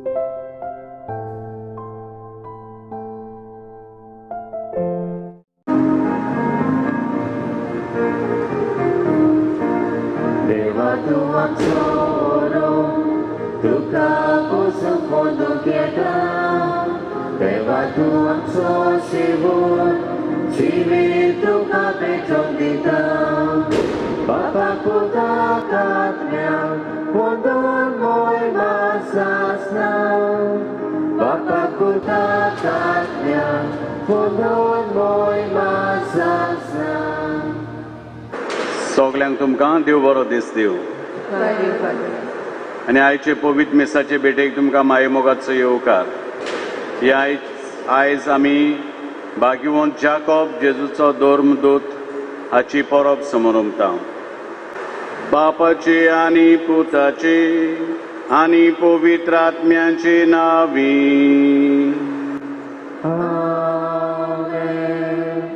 देवा तूं आमचो तुका पोसूंक पोंदूंक येता. देवा तूं आमचो सेवक जिवीत तुका भेटोवंक दिता. बापा पुताक आत्म्याक पोंदून मोयमा सासना. बापा पुताक आत्म्याक पोंदून मोयमा सासना. सगल्यांक तुमकां देव बरो दीस दिवं. आनी आयचे पवित्र मिसाचे भेटेक तुमकां मायेमोगाचो येवकार. ह्या आयज आमी भाग्यवंत जाकोब जेजूचो धर्मदूत हाची परब समरमता. बापाचे आनी पुताचे आनी पवित्र आत्म्याचे नांवी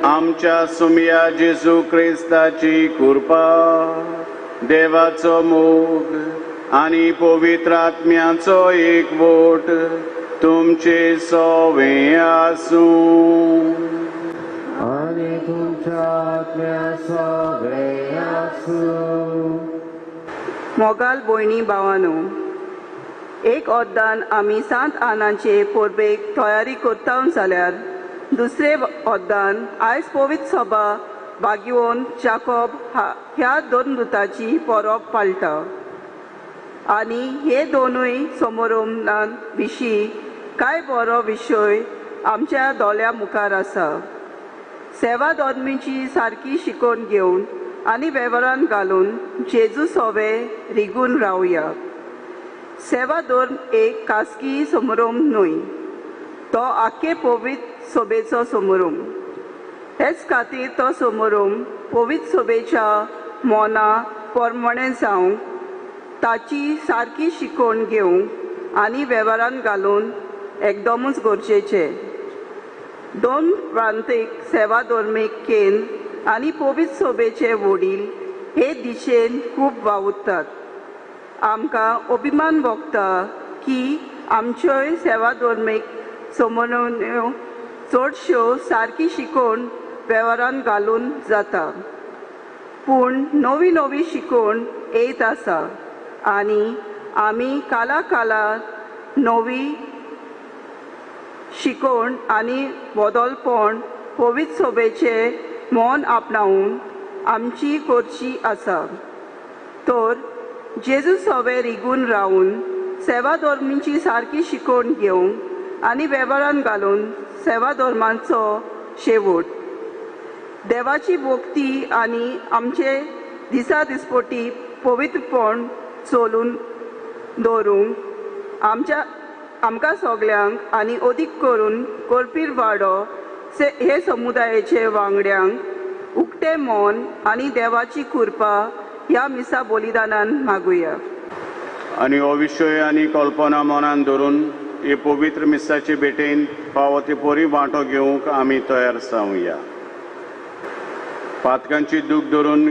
आमच्या सुमया जेजू क्रिस्ताची कृपा, देवाचो मोग आनी पवित्र आत्म्याचो एकवट तुमचे सवे आसूं. आनी तुमच्या आत्म्या सवे आसूं. मोगाल भयणी भावानो, एक अर्दान आमी सांत आनाचे परबेक तयारी करता जाल्यार दुसरे अर्दान आयज पवित्र सभा भाग्यवंत जाकोब ह्या धर्मदूताची परब पाळटा. आनी हे दोनूय समारंभां विशीं कांय बरो विशय आमच्या दोळ्या मुखार आसा. सेवा धर्मीची सारकी शिकोवन घेवन आनी वेव्हारान घालून जेजू सोवे रिगून रावया. सेवा धर्म एक खासगी समारंभ न्हय, तो आख्खे पवित्र सभेचो समारंभ. हेच खातीर तो समारंभ पवित्र सभेच्या मना प्रमाणें जावंक, ताची सारकी शिकोवन घेवंक आनी वेव्हारान घालून एकदमूच गरजेचें. दोन प्रांतीक सेवा धर्मीक केंद्र आनी पवित्र सभेचे वडील हे दिशेन खूब वावुरतात. आमकां अभिमान भोगता की आमच्योय सेवा धर्मीक समन्वय चडश्यो सारकी शिकोवन वेव्हारान घालून जाता, पूण नवी नवी शिकोवन येत आसा आनी आमी काला काला नवी शिकोवन आनी बदलपण पवित्र सभेचें मन आपणावन आमची करची आसा. तर जेजू सवे रिगून रावून सेवा धर्मीची सारकी शिकोवन घेवंक आनी वेव्हारान घालून सेवा धर्माचो शेवट देवाची भक्ती आनी आमचे दिसा दिसपटी पवित्रपण चलून दवरूंक आमच्या आमकां सगल्यांक आनी अदीक करून करपीर वाडो हे समुदायाचे वांगड्यांक उक्तें मन आनी देवाची कृपा ह्या मिसा बलिदानान मागुया. आनी हो विशय आनी कल्पना मनान धरून हे पवित्र मिसाचे भेटेन फावो ते परी वांटो घेवंक आमी तयार जावया. पातकांची दूख धरून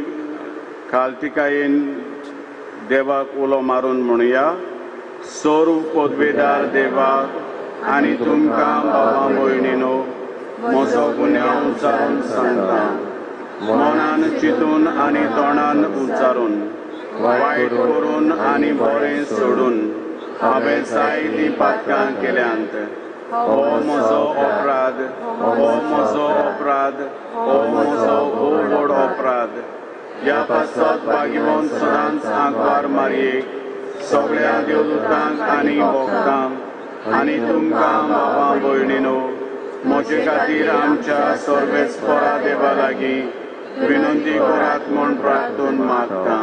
खालतिकायेन देवाक उलो मारून म्हणुया, सर्व पदवेदार देवाक आनी तुमकां बाबा भयणीनो म्हजो गुन्यांव उच्चारून सांगता, मनान चिंतून आनी तोंडान उच्चारून, वायट करून आनी बरें सोडून हांवें जायतीं पातकां केल्यांत. हो म्हजो अपराध, हो म्हजो अपराध, हो म्हजो व्हड अपराध. ह्या पासत भाग्यवंत सदांच आंकवार मारयेक, सगळ्या देवदूतांक आनी भक्तांक आनी तुमकां बाबा भयणीनो म्हजे खातीर आमच्या सर्वेस्परा देवा लागीं विनंती करात म्हूण प्रार्थून मागता.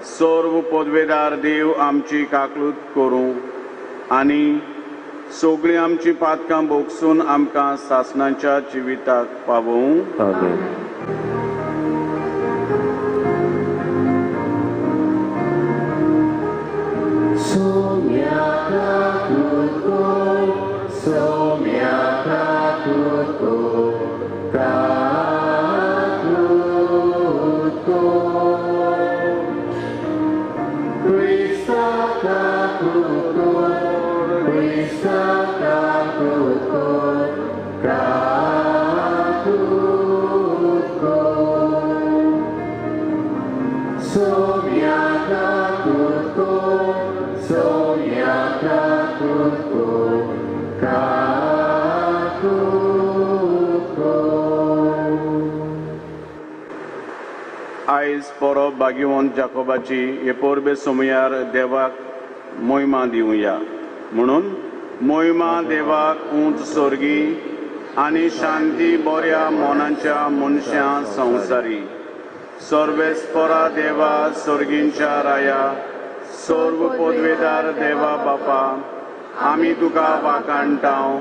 सर्व पदवेदार देव आमची काकलूत करूं आनी सगळीं आमची पातकां भोगसून आमकां सासणाच्या जिविताक पावोवं. Krista kaklutkor, काकूत कोर. सोम्या काकूत कोर, सोम्या काकूत कोर, काकूत कोर. आयज परब भाग्यवंत जाकोबाची हे परबे सोमयार देवाक मोहिमा दिवया. म्हणून मोहिमा देवाक उंच सोर्गी आनी शांती बऱ्या मनाच्या मनशां संवसारी. सर्वेस्परा देवा सोर्गींच्या राया, सर्व पदवेदार देवा बापा, आमी तुका वाखाणटाव,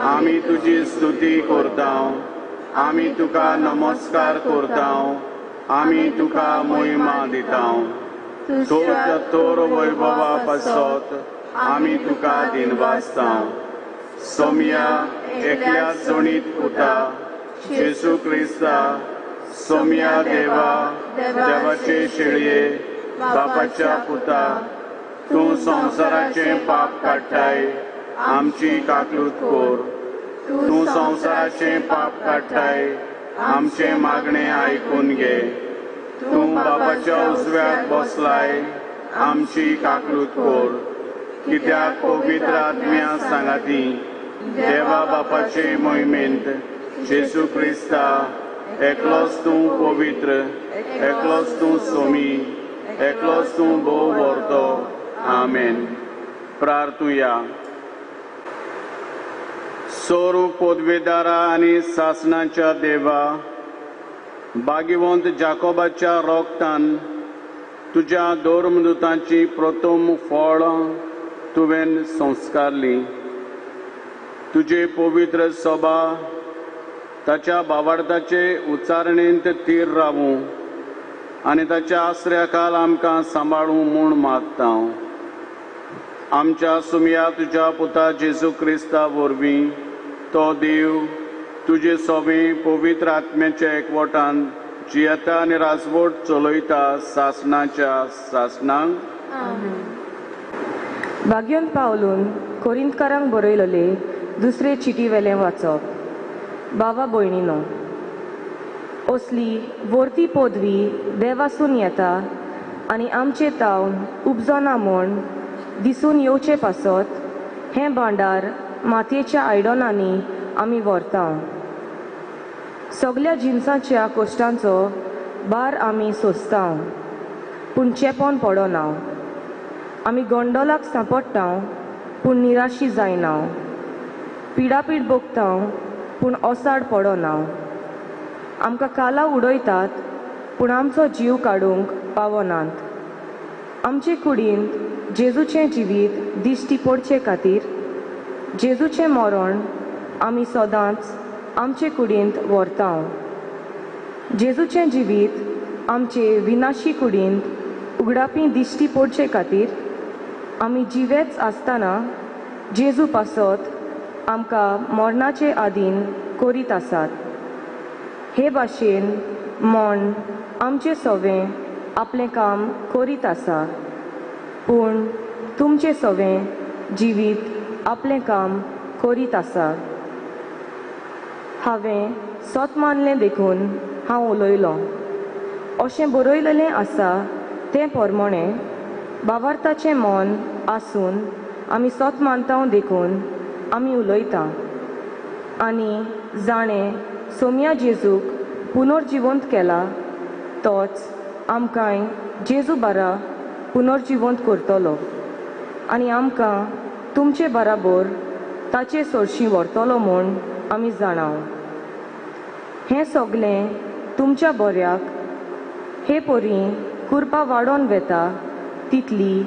आमी तुजी स्तुती करताव, आमी तुका नमस्कार करताव, आमी तुका मोहिमा दिताव. तुज्या तोर वैभवा पासत आमी तुका दिनवासताव. सोम्या एकल्या जणीत पुता जेजू क्रिस्ता, सोम्या देवा देवाचे शेळये बापाच्या पुता, तूं संवसाराचें पाप काडटाय, आमची काकलूत कोर. तूं संवसाराचें पाप काडटाय, आमचें मागणें आयकून घे. तूं बापाच्या उजव्याक बसलाय, आमची काकलूत कोर. कित्याक पवित्र आत्म्या सांगाती देवा बापाचे मोहिमेंत जेजू क्रिस्ता, एकलोच तूं पवित्र, एकलोच तूं सोमी, एकलोच तूं भोव व्हरतो. आमेन. प्रार्थुया. सोरू पदवेदारा आनी सासणाच्या देवा, भाग्यवंत जाकोबाच्या रोगतान तुज्या धर्मदूतांची प्रथम फळां तुवें संस्कारली. तुजे पवित्र सभा ताच्या भावार्थाचे उच्चारणेंत तीर रावूं आनी ताच्या आसऱ्या खाल आमकां सांबाळूं म्हूण मागता. आमच्या सुमया तुज्या पुता जेजू क्रिस्ता वरवीं तो देव तुजे सोबे पवित्र आत्म्याच्या एकवटान जियेता आनी राजवट चलयता सासणाच्या सासणांक. भाग्योन पावलून कोरिंतकारांक बरयलेले दुसरे चिटी वेलें वाचप. बाबा भयणीनो, असली वर्ती पदवी देवासून येता आनी आमचे तावन उपजना म्हूण दिसून येवचे पासत हें भांडार मातयेच्या आयडनांनी आमी व्हरता. सगल्या जिनसाच्या कश्टांचो भार आमी सोंसता, पूण चेपोन पडना. आमी गोंडोलाक सांपडटा, पूण निराशी जायना. पिडापीड भोगता, पूण ओसाड पडना. आमकां काला उडयतात, पूण आमचो जीव काडूंक पावनात. आमचे कुडींत जेजूचें जिवीत दिश्टी पडचे खातीर जेजूचें मरण आमी सदांच आमचे कुडींत व्हरता. जेजूचें जिवीत आमचे विनाशी कुडींत उगडापी दिश्टी पडचे खातीर आमी जिवेच आसतना जेजू पासत आमकां मरणाचे आदीन करीत आसात. हे भाशेन मन आमचें सवें आपलें काम करीत आसा, पूण तुमचें सवें जिवीत आपलें काम करीत आसा. हांवें सत मानलें देखून हांव उलयलों. अशें बरयलेलें आसा तें परमणें भावार्थाचें मन आसून आमी सत मानता देखून आमी उलयता. आनी जाणें सोम्या जेजूक पुनर्जिवंत केला तोच आमकांय जेजू बारा पुनर्जिवंत करतलो आनी आमकां तुमचे बराबर ताचे सरशीं व्हरतलो म्हूण आमी जाणाव. हें सगलें तुमच्या बऱ्याक हे परी कुरपा वाडोवन वेता तितली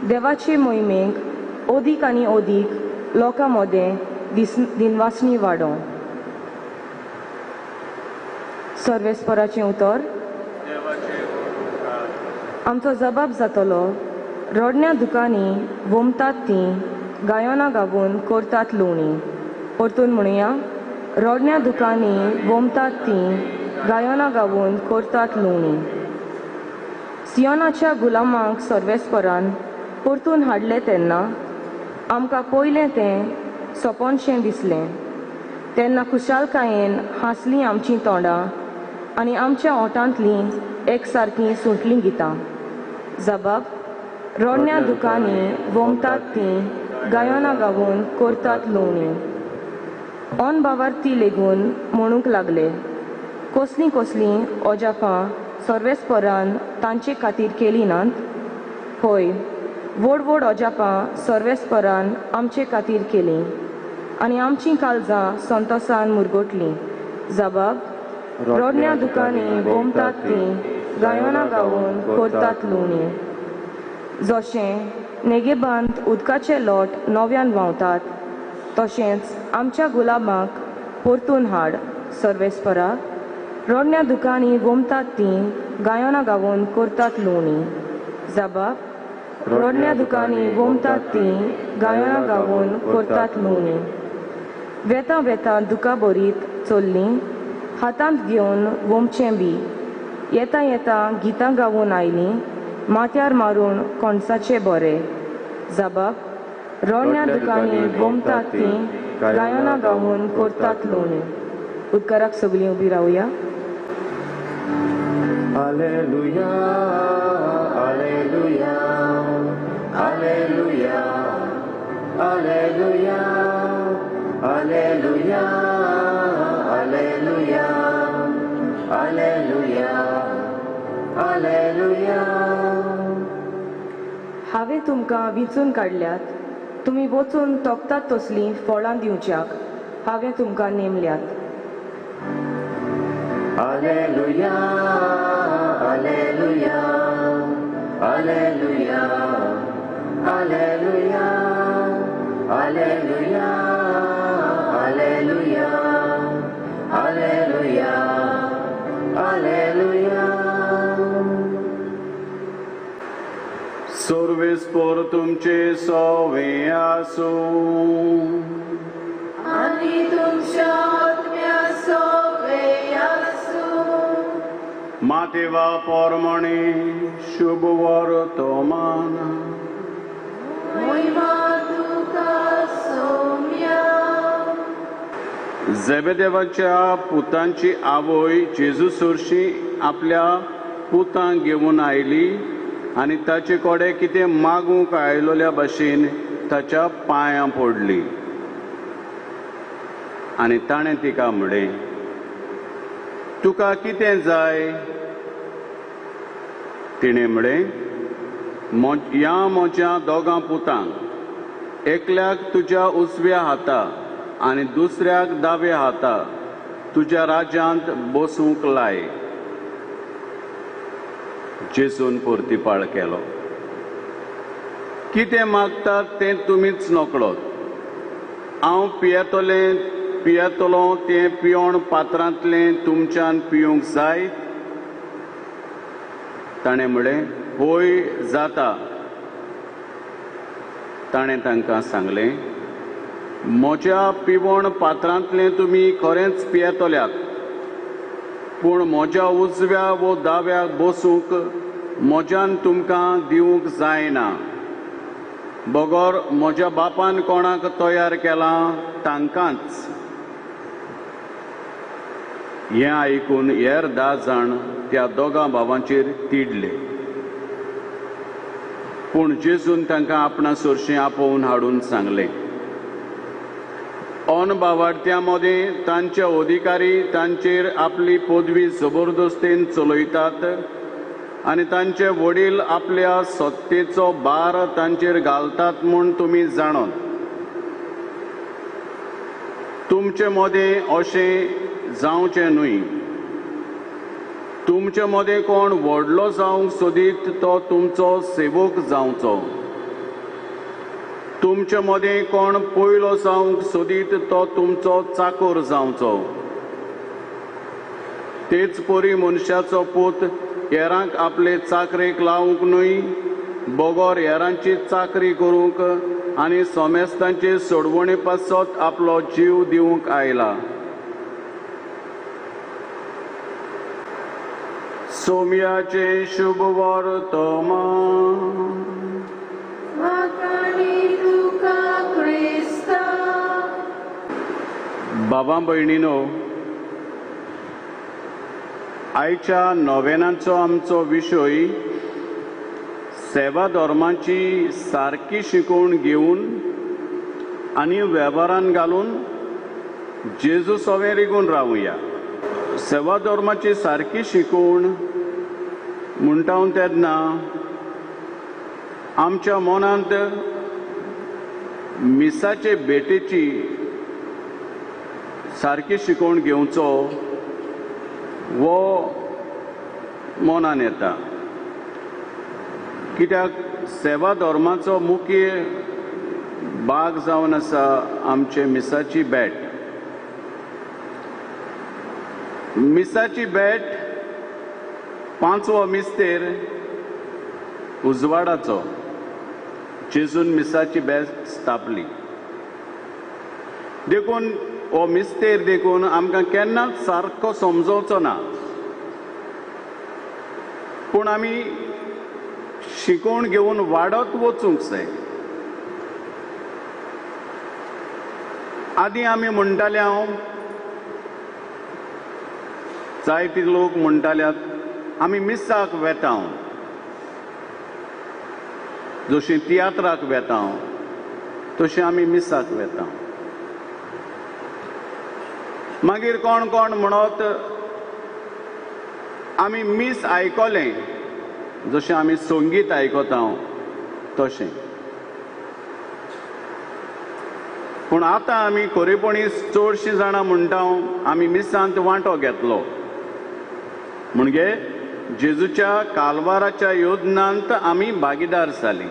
देवाचे मोहिमेक अदीक आनी अदीक लोकां मदें दिनवासणी वाडोवं. सर्वेस्पराचें उतर. आमचो जबाब जातलो रडण्या दुकांनी वोमतात तीं गायनां गावून करतात लुवणी. परतून म्हणुया, रडण्या दुकांनी वोमतात तीं गायनां गावून करतात लुवणी. सियोनाच्या गुलामांक सर्वेस्परान परतून हाडलें तेन्ना आमकां पयलें तें सपनशें दिसलें, तेन्ना खुशालकायेन हांसलीं आमचीं तोंडां आनी आमच्या ओंठांतलीं एकसारकीं सुटलीं गितां. जबाब रडण्या दुकांनी वोमतात तीं गायनां गावून करतात लुवणी. ऑन बावार्थी लेगून म्हणूंक लागले कसलीं कसलीं अजापां सर्वेस्परान तांचे खातीर केलीं नात? हय, व्हड व्हड अजापां सर्वेस्परान आमचे खातीर केलीं आनी आमचीं काळजां संतोसान मुरगटलीं. जबाब रडण्या दुकांनी गोमतात तीं गायनां गावून करतात लुवणी. जशें नेगेबांत उदकाचे लोट नव्यान व्हांवतात तशेंच आमच्या गुलाबांक परतून हाड सर्वेस्परा. रडण्या दुकांनी गोमतात तीं गायनां गावून करतात लुवणी. जबाब रडण्या दुकांनी गोमतात तीं गायनां गावून करतात लुवणी. वेतां वेतां दुकां भरीत चल्लीं हातांत घेवन वोमचें बी. येता येता गितां गावून आयलीं माथ्यार मारून कोणसाचे बोरे. जबाब रडण्या दुकांनी गोमतात तीं गायनां गावून करतात लुवणी. उपकाराक सगळीं उबी रावया. Alleluia, Alleluia, Alleluia, Alleluia, Alleluia, Alleluia, Alleluia, Alleluia. हांवें तुमकां विंचून काडल्यात, तुमी वचून तोखतात तसलीं फळां दिवच्याक हांवें तुमकां नेमल्यात. Alleluia, Alleluia, Alleluia, Alleluia, Alleluia, Alleluia, Alleluia, Alleluia. सर्वेस्पर तुमचे सवे आसूं आनी तुमच्या आत्म्या सवे आसूं. मातेवा परमणे शुभ वर्तमान मोहिमा तुका सोम्या. जेबेदेवाच्या पुतांची आवय जेजू सरशी आपल्या पुतांक घेवन आयली आनी ताचे कडेन कितें मागूंक आयलोल्या भशेन ताच्या पांयां पडली आनी ताणें तिका म्हळें, तुका कितें जाय? तिणें म्हळें, ह्या म्हज्या दोगां पुतांक एकल्याक तुज्या उजव्या हाता आनी दुसऱ्याक दाव्या हाता तुज्या राज्यांत बसूंक लाय. जेजून परतिपाळ केलो, कितें मागतात तें तुमीच नकळत. हांव पियेतलो तें पियोण पात्रांतलें तुमच्यान पिवंक जाय? ताणें म्हळें, होय जाता. ताणें तांकां सांगलें, म्हज्या पिवण पात्रांतलें तुमी खरेंच पियेतल्यात, पूण म्हज्या उजव्या वो दाव्याक बसूंक म्हज्यान तुमकां दिवंक जायना, बगर म्हज्या बापान कोणाक तयार केलां तांकांच. हें आयकून हेर 10 जाण त्या दोगां भावांचेर तिडले. पूण जेजून तांकां आपणा सरशीं आपोवन हाडून सांगलें, अनबावाडत्यां मदें तांचे अधिकारी तांचेर आपली पदवी जबरदस्तीन चलयतात आनी तांचे वडील आपल्या सत्तेचो भार तांचेर घालतात म्हूण तुमी जाणत. तुमचे मदें अशें जावचें न्हय. तुमचे मदें कोण व्हडलो जावंक सोदीत तो तुमचो सेवक जावचो. तुमचे मदें कोण पयलो जावंक सोदीत तो तुमचो चाकोर जावचो. तेच परी मनशाचो पूत हेरांक आपले चाकरेक लावंक न्हय, बगर हेरांची चाकरी करूंक आनी समेस्तांचे सोडवणे पासत आपलो जीव दिवंक आयला. सोम्याचें शुभ वर्तमान. बाबा भयणीनो, आयच्या नोवेनाचो आमचो विशय सेवा धर्माची सारकी शिकोवण घेवन आनी वेव्हारान घालून जेजू सवें रिगून रावया. सेवा धर्माची सारकी शिकोवण म्हणटा तेन्ना आमच्या मनांत मिसाचे भेटेची सारकी शिकोवण घेवचो वो मनान येता. कित्याक सेवा धर्माचो मुख्य भाग जावन आसा आमचे मिसाची भेट. मिसाची भेट पांचवो मिस्तेर उजवाडाचो. जेजून मिसाची भेट स्थापली देखून हो मिस्तेर देखून आमकां केन्नाच सारको समजोवचो ना, पूण आमी शिकोवन घेवन वाडत वचूंक जाय. आदीं आमी म्हणटाले, हांव जायते लोक म्हणटाल्यात आमी मिसाक वेता, जशी तियात्राक वेता तशें आमी मिसाक वेता. मागीर कोण कोण म्हणत आमी मीस आयकलें जशें आमी संगीत आयकता तशें. पूण आतां आमी खरेपणी चडशीं जाणां म्हणटा आमी मिसांत वांटो घेतलो, म्हणजे जेजूच्या कालवाराच्या योजनांत आमी भागीदार जालीं.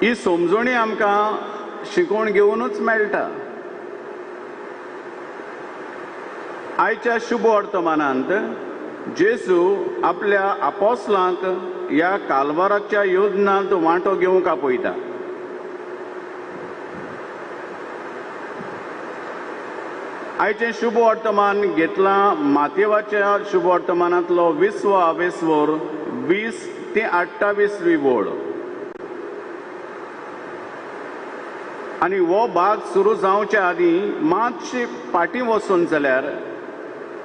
ही समजणी आमकां शिकोवन घेवनूच मेळटा. आयच्या शुभ वर्तमानांत जेजू आपल्या आपोसलांक ह्या कालवाराच्या योजनांत वांटो घेवंक आपयता. आयचें शुभ वर्तमान घेतलां मातेवाच्या शुभ वर्तमानांतलो 20वो आवेस्वर 20 ते 28वी वळ. आनी हो भाग सुरू जावचे आदीं मातशी फाटीं वचून जाल्यार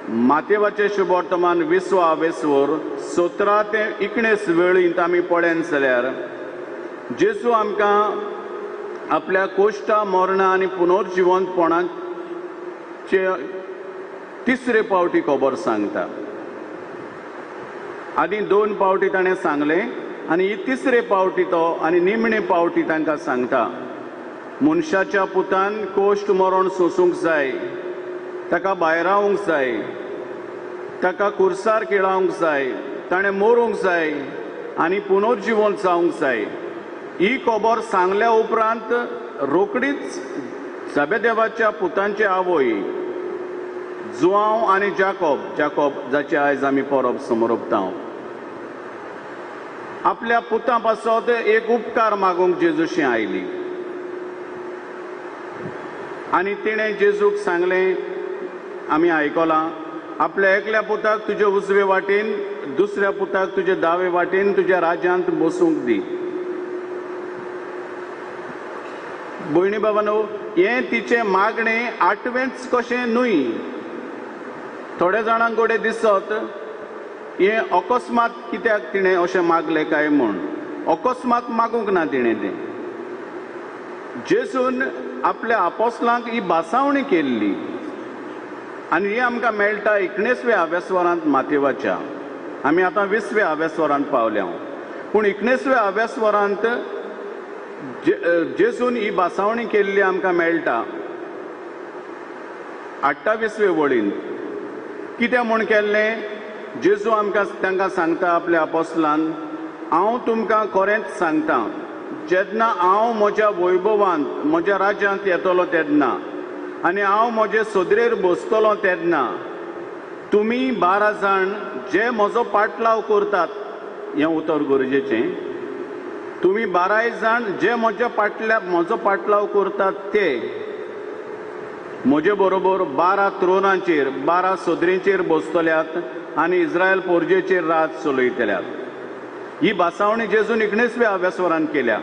मातेवाचें शुभ वर्तमान 20वो आवेस्वर 17 ते 19 वेळींत आमी पळयन जाल्यार जेजू आमकां आपल्या कोश्टा मरणा आनी पुनर्जिवंतपणाचे तिसरे पावटी खबर सांगता. आदीं 2 पावटी ताणें सांगलें आनी ही तिसरे पावटी तो आनी निमणे पावटी तांकां सांगता, मनशाच्या पुतान कोश्ट मरण सोसूंक जाय, ताका भायरावंक जाय, ताका कुर्सार खेळावंक जाय, ताणें मरूंक जाय आनी पुनर्जिवंत जावंक जाय. ही खबर सांगल्या उपरांत रोकडीच जबेदेवाच्या पुतांचे आवय जुआंव आनी जाकोब, जाकोब जाचे आयज आमी परब समरोपता, आपल्या पुतां पासत एक उपकार मागूंक जेजूशी आयली आनी तिणें जेजूक सांगलें, आमी आयकलां, आपल्या एकल्या पुताक तुजे उजवे वाटेन, दुसऱ्या पुताक तुजे दावे वाटेन तुज्या राज्यांत बसूंक दी. भयणी बाबानो, हें तिचें मागणें आठवेंच कशें न्हय. थोड्या जाणांक कडेन दिसत हें अकस्मात कित्याक तिणें अशें मागलें काय म्हूण. अकस्मात मागूंक ना तिणें तें. जेजून आपल्या आपोसलांक ही भासावणी केल्ली आनी ही आमकां मेळटा 19व्या आवेस्वरांत मातेवाच्या. आमी आतां 20व्या आवेस्वरांत पावल्या, पूण 19व्या आवेस्वरांत जेजून ही भासावणी केल्ली आमकां मेळटा 28वे वळीन. कितें म्हूण केल्लें? जेजू आमकां तांकां सांगता आपल्या आपोसलान, हांव तुमकां खरेंच सांगता, जेन्ना हांव म्हज्या वैभवांत म्हज्या राज्यांत येतलो तेन्ना आनी हांव म्हजे सदरेर बसतलो तेन्ना तुमी 12 जाण जे म्हजो पाटलाव करतात, हें उतर गरजेचें, तुमी 12 जाण जे म्हज्या पाटल्या म्हजो पाटलाव करतात ते म्हजे बरोबर 12 त्रोनांचेर 12 सदरेंचेर बसतल्यात आनी इस्रायल पोरजेचेर राज चलयतल्यात. ही भासावणी जेजून 19व्या आवेस्वरान केल्या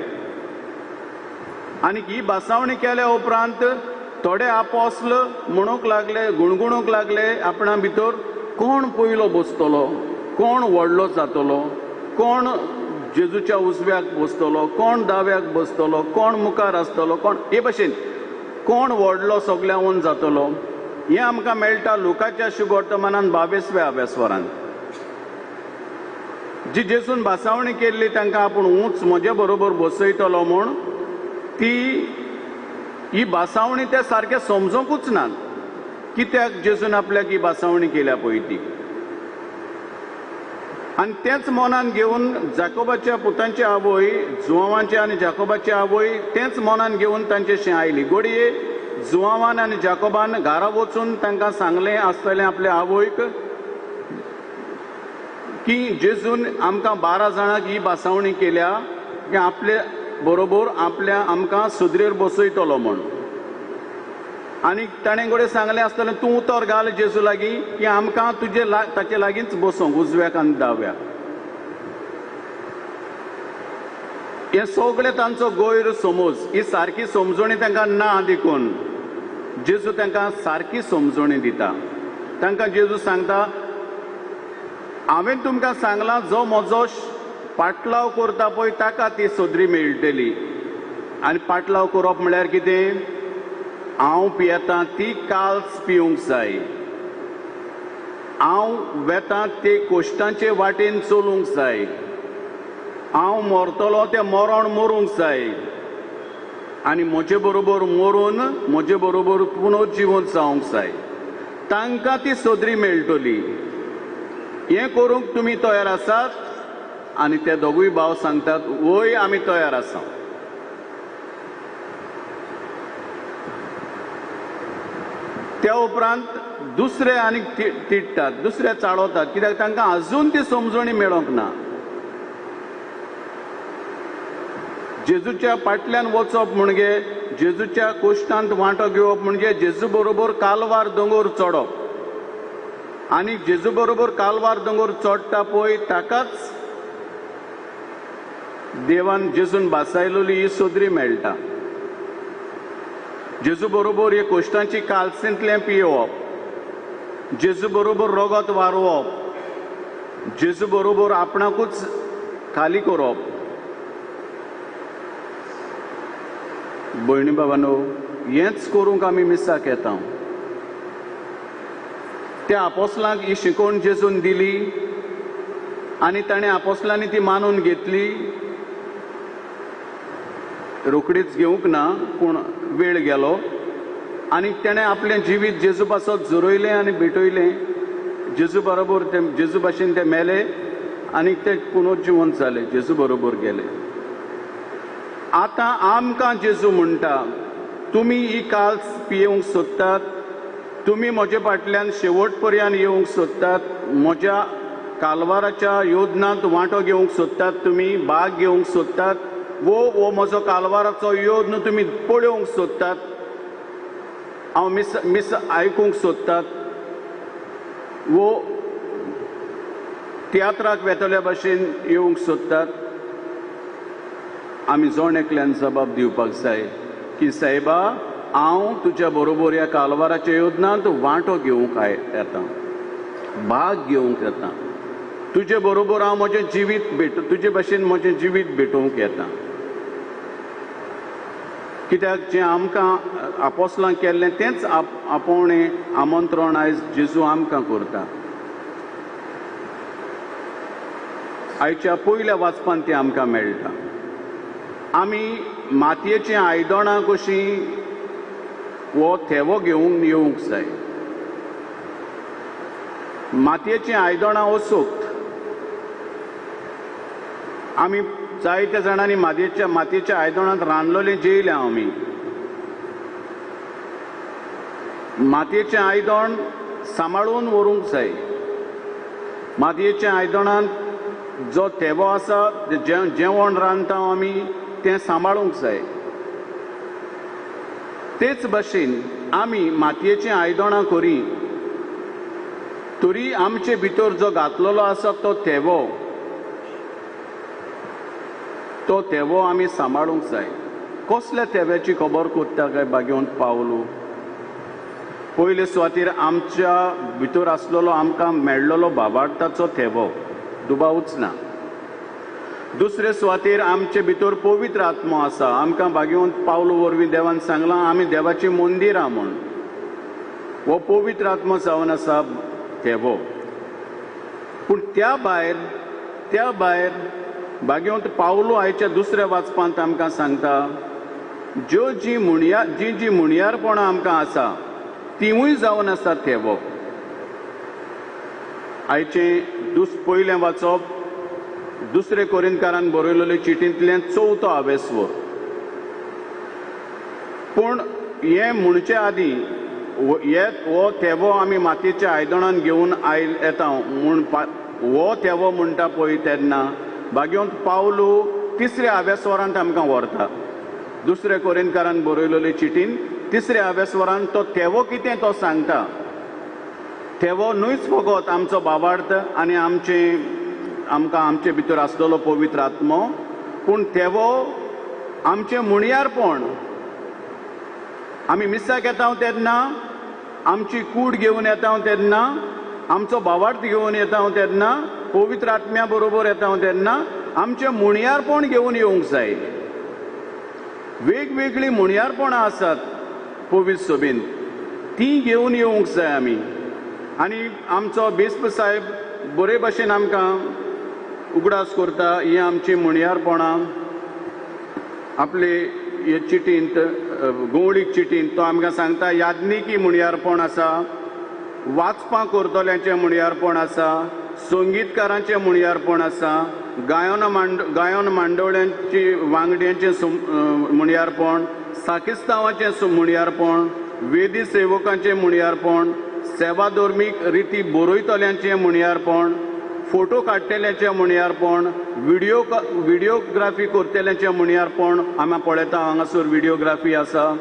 आनी ही भासावणी केल्या उपरांत थोडे आपोस्ल म्हणूंक लागले, गुणगुणूंक लागले आपणा भितर, कोण पयलो बसतलो, कोण व्हडलो जातलो, कोण जेजूच्या उजव्याक बसतलो, कोण दाव्याक बसतलो, कोण मुखार आसतलो, कोण हे भशेन कोण व्हडलो सगळ्याहून जातलो. हें आमकां मेळटा लुकाच्या शुभवर्तमानान 22व्या अभ्यासवरान. जी जेजून भासावणी केल्ली तांकां आपूण उंच म्हजे बरोबर बसयतलो म्हूण, ती ही भासावणी ते सारके समजूंकूच ना. कित्याक जेजून आपल्याक ही भासावणी केल्या पळय ती. आनी तेंच मनान घेवन जाकोबाच्या पुतांची आवय, जुवांवाची आनी जाकोबाची आवय तेंच मनान घेवन तांचेशी आयली. घडये जुवांवान आनी जाकोबान घरा वचून तांकां सांगलें आसतलें आपल्या आवयक की जेजून आमकां 12 जाणांक ही भासावणी केल्या की आपले बरोबर आपल्या आमकां सुदरेर बसयतलो म्हूण. आनी ताणें घडये सांगलें आसतलें, तूं उतर घाल जेजू लागीं की आमकां तुजे ताचे लागींच बसोंक, उजव्याक आनी दाव्याक. हें सगळें तांचो गैर समज, ही सारकी समजणी तांकां ना. देखून जेजू तांकां सारकी समजणी दिता. तांकां जेजू सांगता, हांवें तुमकां सांगलां, जो म्हजो पाटलाव करता पळय ताका ती सदरी मेळटली. आनी पाटलाव करप म्हळ्यार कितें? हांव पियेता ती काल्स पिवंक जाय, हांव वेता ते कोश्टांचे वाटेन चलूंक जाय, हांव मरतलो तें मरण मरूंक जाय, आनी म्हजे बरोबर मरून म्हजे बरोबर पुनर्जिवंत जावंक जाय. तांकां ती सदरी मेळटली. हें करूंक तुमी तयार आसात? आनी ते दोगूय भाव सांगतात, वय आमी तयार आसा. त्या उपरांत दुसरे आनीक तिडटात, दुसरे चाळवतात, कित्याक तांकां अजून ती समजणी मेळोंक ना. जेजूच्या फाटल्यान वचप म्हणजे जेजूच्या कोश्टांत वांटो घेवप, म्हणजे जेजू बरोबर कालवार दोंगर चडप. आनी जेजू बरोबर कालवार दोंगर चडटा पळय ताकाच देवान जेजून भासायलेली ही सदरी मेळटा. जेजू बरोबर हे कोश्टांची कालसींतलें पियोवप, जेजू बरोबर रगत वारोवप, जेजू बरोबर आपणाकूच खाली करप. भयणी बाबांनो, हेंच करूंक आमी मिसाक येता. त्या आपोसलांक ही शिकवण जेजून दिली आनी ताणें आपोसलांनी ती मानून घेतली. रोखडीच घेवंक ना, पूण वेळ गेलो आनी ताणें आपलें जिवीत जेजू पासत झरयलें आनी भेटयलें. जेजू बरोबर ते जेजू भाशेन ते मेले आनी ते पुनर्जिवंत जाले, जेजू बरोबर गेले. आतां आमकां जेजू म्हणटा, तुमी ही काल्स पियेवंक सोदतात, तुमी म्हजे फाटल्यान शेवट पर्यंत येवंक सोदतात, म्हज्या कालवाराच्या योजनांत वांटो घेवंक सोदतात, तुमी भाग घेवंक सोदतात, वो हो म्हजो कालवाराचो योजन तुमी पळोवंक सोदतात, हांव मिस मिस आयकूंक सोदतात, वो तियात्राक वेतल्या भाशेन येवंक सोदतात. आमी जण एकल्यान जबाब दिवपाक जाय की सायबा, हांव तुज्या बरोबर ह्या कालवाराच्या योजनांत वांटो घेवंक येता, भाग घेवंक येता, तुजे बरोबर हांव म्हजें जिवीत भेट, तुजे भाशेन म्हजें जिवीत भेटोवंक येता. कित्याक जें आमकां आपोसलां केल्लें तेंच आपोवणें आमंत्रण आयज जेजू आमकां करता. आयच्या पयल्या वाचपान तें आमकां मेळटा. आमी मातयेचीं आयदनां कशीं हो थेवो घेवंक येवंक जाय. मातयेचीं आयदनां असोक्त. आमी जायत्या जाणांनी मातयेच्या आयदनांत रांदलेलें जेयल्या. आमी मातयेचें आयदन सांबाळून व्हरूंक जाय. मातयेच्या आयदनांत जो थेवो आसा, जेवण रांदता आमी तें सांबाळूंक जाय. तेच भाशेन आमी मातयेचीं आयदनां करी तरी आमचे भितर जो घातलेलो आसा तो थेवो, तो थेवो आमी सांबाळूंक जाय. कसल्या थेव्याची खबर कोत्ता काय बागेवन पावलो? पयले सुवातेर आमच्या भितर आसलेलो आमकां मेळ्ळलो बाबार्थाचो थेवो, दुबावूच ना. दुसरे सुवातेर आमचे भितर पवित्र आत्मो आसा. आमकां भाग्यवंत पावलो वरवीं देवान सांगलां आमी देवाचीं मंदिरां म्हूण. हो पवित्र आत्मो जावन आसा थेवो. पूण त्या भायर भाग्यवंत पावलो आयच्या दुसऱ्या वाचपांत आमकां सांगता ज्यो जी जी मुणयारपणां आमकां आसा तिवूय जावन आसा थेवो. आयचें पयलें वाचप दुसरे कोरिंतकारान बरयलेले चिटींतल्यान चवथो आवेस्वर. पूण हें म्हणचे आदीं हो थेवो आमी मातयेच्या आयदनान घेवन आयल येता म्हूण हो थेवो म्हणटा पळय तेन्ना भाग्यवंत पावलो तिसऱ्या आवेस्वरांत आमकां व्हरता. दुसरे कोरिंतकारान बरयलेले चिटीन तिसऱ्या आवेस्वरान तो थेवो कितें तो सांगता. थेवो न्हूच फकत आमचो बाबार्थ आनी आमकां आमचे भितर आसलेलो पवित्र आत्मो, पूण थेवो आमचें मुणयारपण. आमी मिसाक येता तेन्ना आमची कूड घेवन येता तेन्ना, आमचो भावार्थ घेवन येता तेन्ना, पवित्र आत्म्या बरोबर येता तेन्ना आमचें मुणयारपण घेवन येवंक जाय. वेगवेगळीं मुणयारपणां आसात पवित्र सभेन, तीं घेवन येवंक जाय आमी. आनी आमचो बिस्प साहेब बरे भशेन आमकां उगडास करता ही आमची मुणयारपणां. आपले हे चिटींत, गोवळीक चिटींत तो आमकां सांगता याज्ञिकी मुणयारपण आसा, वाचपां करतल्यांचें मुणयारपण आसा, संगीतकारांचें मुणयारपण आसा, गायन मांडवळ्यांची वांगड्यांचें मुणयारपण, साकिस्तांवाचें मुणयारपण, वेदी सेवकांचें मुणयारपण, सेवाधर्मीक रिती बरयतल्यांचें मुणयारपण, फोटो काडटल्यांचें मुणयारपण, व्हिडियोग्राफी करतल्यांचें मुणयारपण. आमी पळयता हांगासर व्हिडियोग्राफी आसा,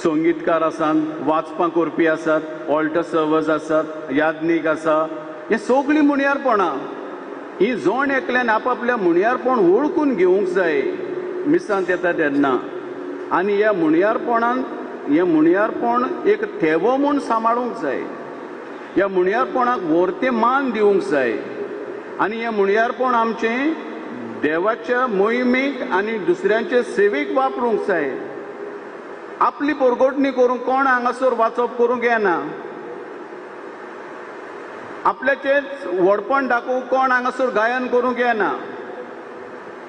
संगीतकार आसात, वाचपां करपी आसात, ऑल्टर सर्वर्स आसात, याज्ञीक आसा. हे सगळीं मुणयारपणां ही जण एकल्यान आपापल्या मुणयारपण वळखून घेवंक जाय मिसांत येता तेन्ना. आनी ह्या मुणयारपणान हें मुणयारपण एक थेवो म्हूण सांबाळूंक जाय. ह्या मुणयारपणाक व्हरतें मान दिवंक जाय. आनी हें मुणयारपण आमचें देवाच्या मोहिमेक आनी दुसऱ्यांचे सेवेक वापरूंक जाय. आपली पोरगोटणी करूंक कोण हांगासर वाचप करूंक येना, आपल्याचेंच व्हडपण दाखोवंक कोण हांगासर गायन करूंक येना,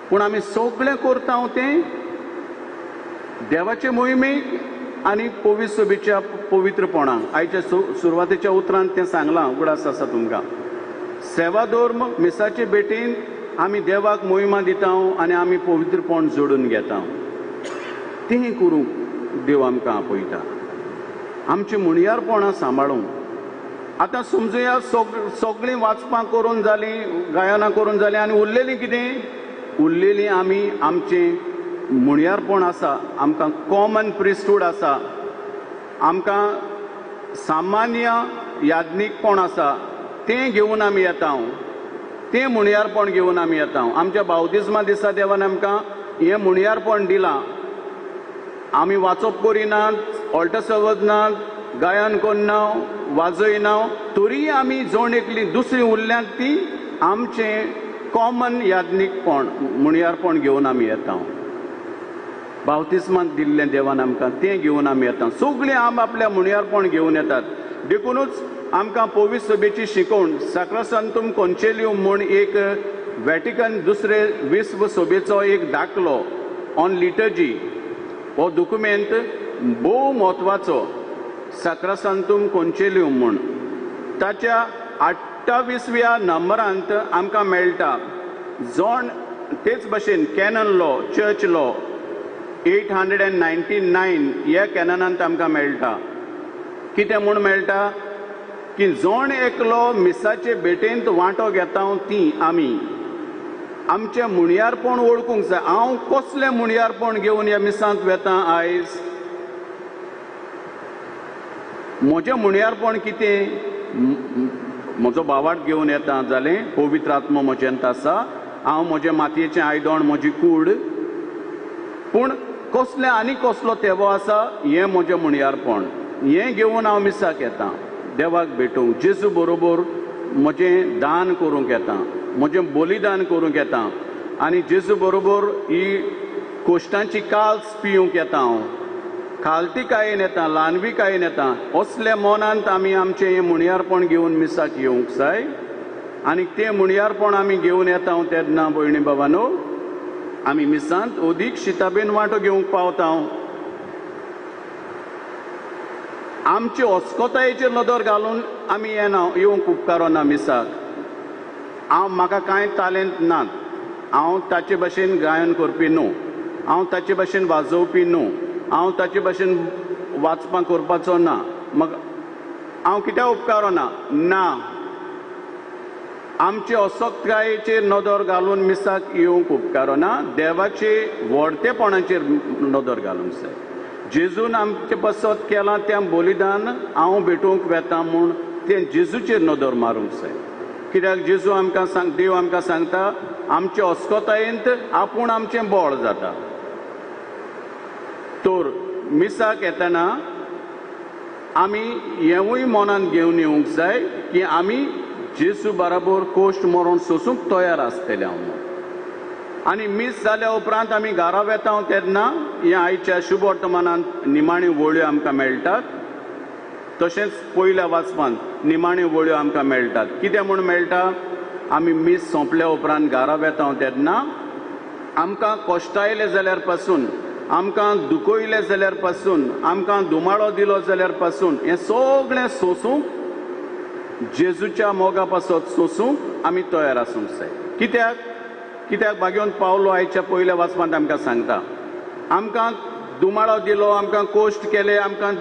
पूण आमी सगळें करता तें देवाचे मोहिमेक आनी पवित्र सभेच्या पवित्रपणाक. आयच्या सुरवातेच्या उतरांत तें सांगलां, उगडास आसा तुमकां. सेवाधर्म मिसाचे भेटीन आमी देवाक मोहिमा दिता आनी आमी पवित्रपण जोडून घेता. तें करूंक देव आमकां आपयता, आमचीं मुणयारपणां सांबाळूंक. आतां समजुया सगळीं वाचपां करून जालीं, गायनां करून जालीं, आनी उरलेलीं कितें? उरलेलीं आमी आमचें मुणयारपण आसा, आमकां कॉमन प्रिस्टूड आसा, आमकां सामान्य याज्ञीकपण आसा, तें घेवन आमी येता, तें मुणयारपण घेवन आमी येता. आमच्या बावतिज्मा दिसा देवान आमकां हें मुणयारपण दिलां. आमी वाचप करिनात, ऑल्टर सर्वज नात, गायन करना, वाजयना, तरी आमी जण एकली दुसरी उरल्यांत ती आमचें कॉमन याज्ञीकपण मुणयारपण घेवन आमी येता. बावतिस्मांत दिल्लें देवान आमकां तें घेवन आमी येता. सगळीं आम आपल्या मुणयारपण घेवन येतात. देखुनूच आमकां पवित्र सभेची शिकोवण साक्रासांतूम कोन्चेलियम म्हूण एक वॅटिकन दुसरे विश्व सभेचो एक दाखलो ऑन लिटर्जी हो दुकुमेंत भोव म्हत्वाचो. साक्रासांतूम कोन्चेलियम म्हूण ताच्या 28व्या नंबरांत आमकां मेळटा. जण तेच भशेन कॅनन लॉ, चर्च लॉ 899 ह्या कॅननांत आमकां मेळटा. कितें म्हूण मेळटा की जण एकलो मिसाचे भेटेंत वांटो घेता ती आमी आमचें मुणयारपण वळखूंक जाय. हांव कसलें मुणयारपण घेवन ह्या मिसांत वेता आयज? म्हजें मुणयारपण कितें? म्हजो भावार्थ घेवन येता जालें, पवित्र आत्मो म्हज्यांत आसा, हांव म्हजें मातयेचें आयदण, म्हजी कूड, पूण कसलें आनी कसलो तेवो आसा हें म्हजें मुणयारपण. हें घेवन हांव मिसाक येता देवाक भेटूंक, जेजू बरोबर म्हजें दान करूंक येता, म्हजें बलिदान करूंक येता आनी जेजू बरोबर ही कोश्टांची काल्स पिवंक येता, हांव खालतीकायेन येता, ल्हानविकायेन येता. असल्या मनांत आमी आमचें हें मुणयारपण घेवन मिसाक येवंक जाय आनी तें मुणयारपण आमी घेवन येता तेन्ना भयणी बाबानो आमी मिसांत अदीक शिताबेन वांटो घेवंक पावता. आमचे अस्कोतायेचेर नदर घालून आमी येना, येवंक उपकारना मिसाक. हांव म्हाका कांय तालेंत नात, हांव ताचे भशेन गायन करपी न्हू, हांव ताचे भशेन वाजोवपी न्हू, हांव ताचे भशेन वाचपां करपाचो ना, म्हाका हांव कित्याक उपकारना ना. आमचे असक्तकायेचेर नदर घालून मिसाक येवंक उपकारना, देवाचे व्हडतेपणाचेर नदर घालूंक जाय. जेजून आमचे पासत केलां तें बलिदान हांव भेटोवंक वेता म्हूण तें जेजूचेर नदर मारूंक जाय. कित्याक जेजू आमकां सांग, देव आमकां सांगता आमचे अस्कोतायेंत आपूण आमचें बळ जाता. तर मिसाक येतना आमी हेंवूय मनांत घेवन येवंक जाय की आमी जेजू बराबर कोश्ट मरोण सोसूंक तयार आसतले हांव. आनी मीस जाल्या उपरांत आमी घरा वेता तेन्ना ह्या आयच्या शुभ वर्तमानांत निमाण्यो वळ्यो आमकां मेळटात, तशेंच पयल्या वाचपांत निमाण्यो वळ्यो आमकां मेळटात. कितें म्हूण मेळटा? आमी मीस सोंपल्या उपरांत घरा वेता तेन्ना आमकां कश्टायले जाल्यार पासून, आमकां दुखयलें जाल्यार पासून, आमकां धुमाळो दिलो जाल्यार पासून हें सगळें सोसूंक जेजूच्या मोगा पासत सोसूंक आमी तयार आसूंक जाय. कित्याक? कित्याक भाग्योन पावलो आयच्या पयल्या वाचपांत आमकां सांगता, आमकां दुमाळो दिलो, आमकां कोश्ट केले, आमकां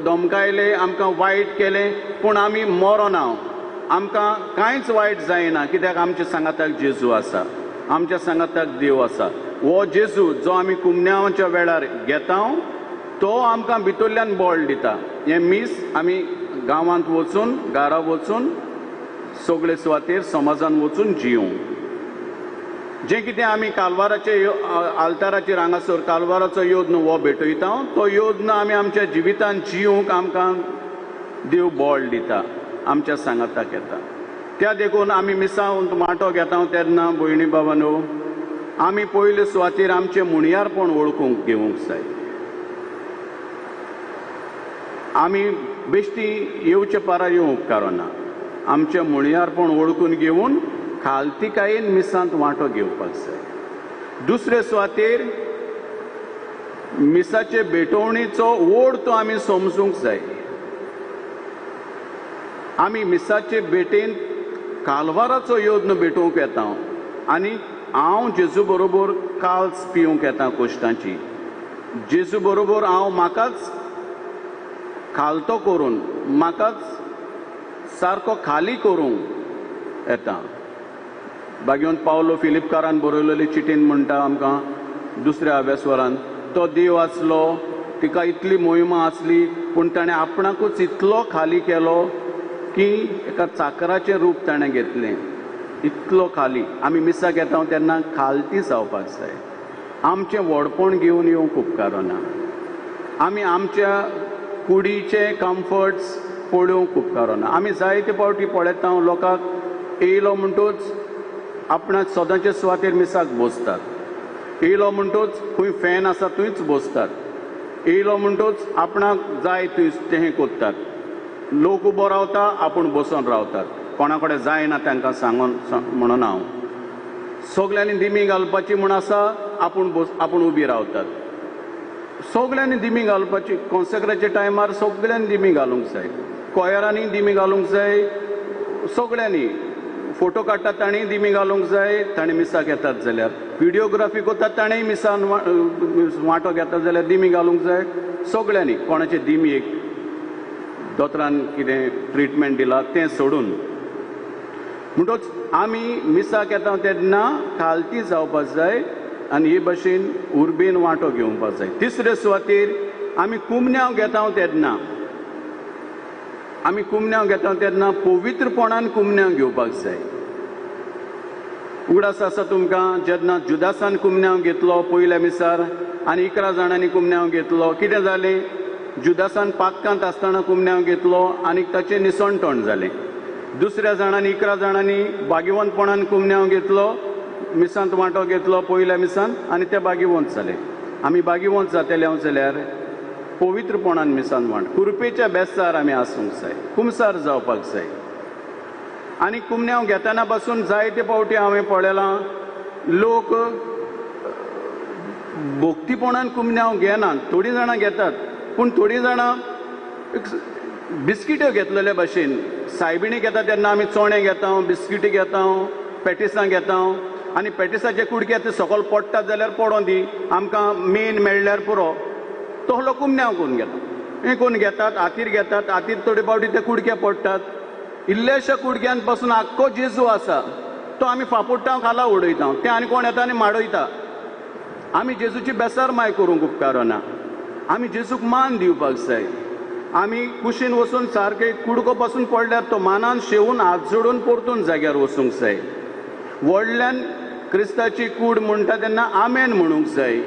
धमकायले, आमकां वायट केलें, पूण आमी मरोना, आमकां कांयच वायट जायना. कित्याक आमच्या सांगाताक जेजू आसा, आमच्या सांगाताक देव आसा. हो जेजू जो आमी कुमन्यांच्या वेळार घेता तो आमकां भितरल्यान बळ दिता. हें मीस आमी गांवांत वचून, घरा वचून, सगळे सुवातेर समाजान वचून जियों. जें कितें आमी कालवाराचे आल्ताराचेर हांगासर कालवाराचो योद्न हो भेटयता तो योद्न आमी आमच्या जिवितांत जिवंक आमकां देव बळ दिता, आमच्या सांगाताक येता. त्या देखून आमी मिसांत वांटो घेता तेन्ना भयणी बाबानो आमी पयले सुवातेर आमचें मुणयारपण वळखूंक घेवंक जाय. आमी बेश्टी येवचे पारा येवंक उपकारना, आमचें मुणयारपण वळखून घेवन खालतीकायेन मिसांत वांटो घेवपाक जाय. दुसरे सुवातेर मिसाचे भेटवणीचो ओड तो आमी समजूंक जाय. आमी मिसाचे भेटेन कालवाराचो योद्न भेटोवंक येता आनी हांव जेजू बरोबर काल्स पिवंक येता कोश्टांची. जेजू बरोबर हांव म्हाकाच खालतो करून, म्हाकाच सारको खाली करूंक येता. भाग्योन पावलो फिलिपकारान बरयलेली चिटीन म्हणटा आमकां दुसऱ्या अभ्यासवरान, तो देव आसलो, तिका इतली मोहिमा आसली, पूण ताणें आपणाकूच इतलो खाली केलो की एका चाकराचें रूप ताणें घेतलें, इतलो खाली. आमी मिसाक येता तेन्ना खालती जावपाक जाय, आमचें व्हडपण घेवन येवंक उपकारना. आमी आमच्या कुडीचे कम्फर्ट्स पळोवंक उपकारना. आमी जायते फावटी पळयता लोकांक येयलो म्हणटूच आपणाक सदांचे सुवातेर मिसाक बसतात, येयलो म्हणटूच खंय फॅन आसा थंयच बसतात, येयलो म्हणटूच आपणाक जाय थंय तें करतात. लोक उबो रावता, आपूण बसून रावतात, कोणा कडेन जायना तांकां सांगून म्हणून हांव सगल्यांनी दिमी घालपाची म्हूण आसा, आपूण उबी रावतात. सगल्यांनी दिमी घालपाची कॉन्सेक्राच्या टायमार सगल्यांनी दिमी घालूंक जाय, कोयरांनी दिमी घालूंक जाय, सगल्यांनी फोटो काडटात तांणी दिमी घालूंक जाय, तांणी मिसाक येतात जाल्यार व्हिडियोग्राफी करतात ताणेंय मिसान वांटो घेतात जाल्यार दिमी घालूंक जाय. सगल्यांनी कोणाचे दिमी एक दोतोरान कितें ट्रिटमेंट दिला तें सोडून. म्हणटच आमी मिसाक येता तेन्ना खालती जावपाक जाय आनी हे भशेन उर्बेन वांटो घेवपाक जाय. तिसरे सुवातेर आमी कुमन्यांव घेता तेन्ना, आमी कुमन्यांव घेता तेन्ना पवित्रपणान कुमन्यांव घेवपाक जाय. उगडास आसा तुमकां जेन्ना जुदासान कुमन्यांव घेतलो पयल्या मिसार आनी 11 जाणांनी कुमन्यांव घेतलो, कितें जालें? जुदासान पातकांत आसतना कुमन्यांव घेतलो आनी ताचें निसणटण जालें. दुसऱ्या जाणांनी 11 जाणांनी भाग्यवंतपणान कुमन्यांव घेतलो, मिसांत वांटो घेतलो पयल्या मिसांत आनी ते भाग्यवंत जाले. आमी भाग्यवंत जातले हांव जाल्यार पवित्रपणान मिसान वांट, कुरपेच्या बेसार आमी आसूंक जाय, कुमसार जावपाक जाय. आनी कुमन्यांव घेतना पासून जायते फावटी हांवें पळयलां लोक भक्तीपणान कुमन्यांव घेनात. थोडीं जाणां घेतात, पूण थोडीं जाणां बिस्किट्यो घेतलेले भाशेन. सायबिणी घेता तेन्ना आमी चणे घेता, बिस्किटी घेता, पॅटिसां घेता आनी पॅटिसाचे कुडके ते सकयल पडटात जाल्यार पडों दी, आमकां मेन मेळ्ळ्यार पुरो. तसलो कुमन्यांव करून घेता, हें करून घेतात, हातीर घेतात, हातीर थोडे फावटी ते कुडके पडटात. इल्ल्याश्या कुडक्यान पासून आख्खो जेजू आसा तो आमी फापुडटा, खाला उडयता, तें आनी कोण येता आनी माडयता. आमी जेजूची बेसरमाय करूंक उपकारना. आमी जेजूक मान दिवपाक जाय. आमी कुशीन वचून सारके कुडको पासून पडल्यार तो मानान शेवून हात जोडून परतून जाग्यार वचूंक जाय. व्हडल्यान क्रिस्ताची कूड म्हणटा तेन्ना आमेन म्हणूंक जाय.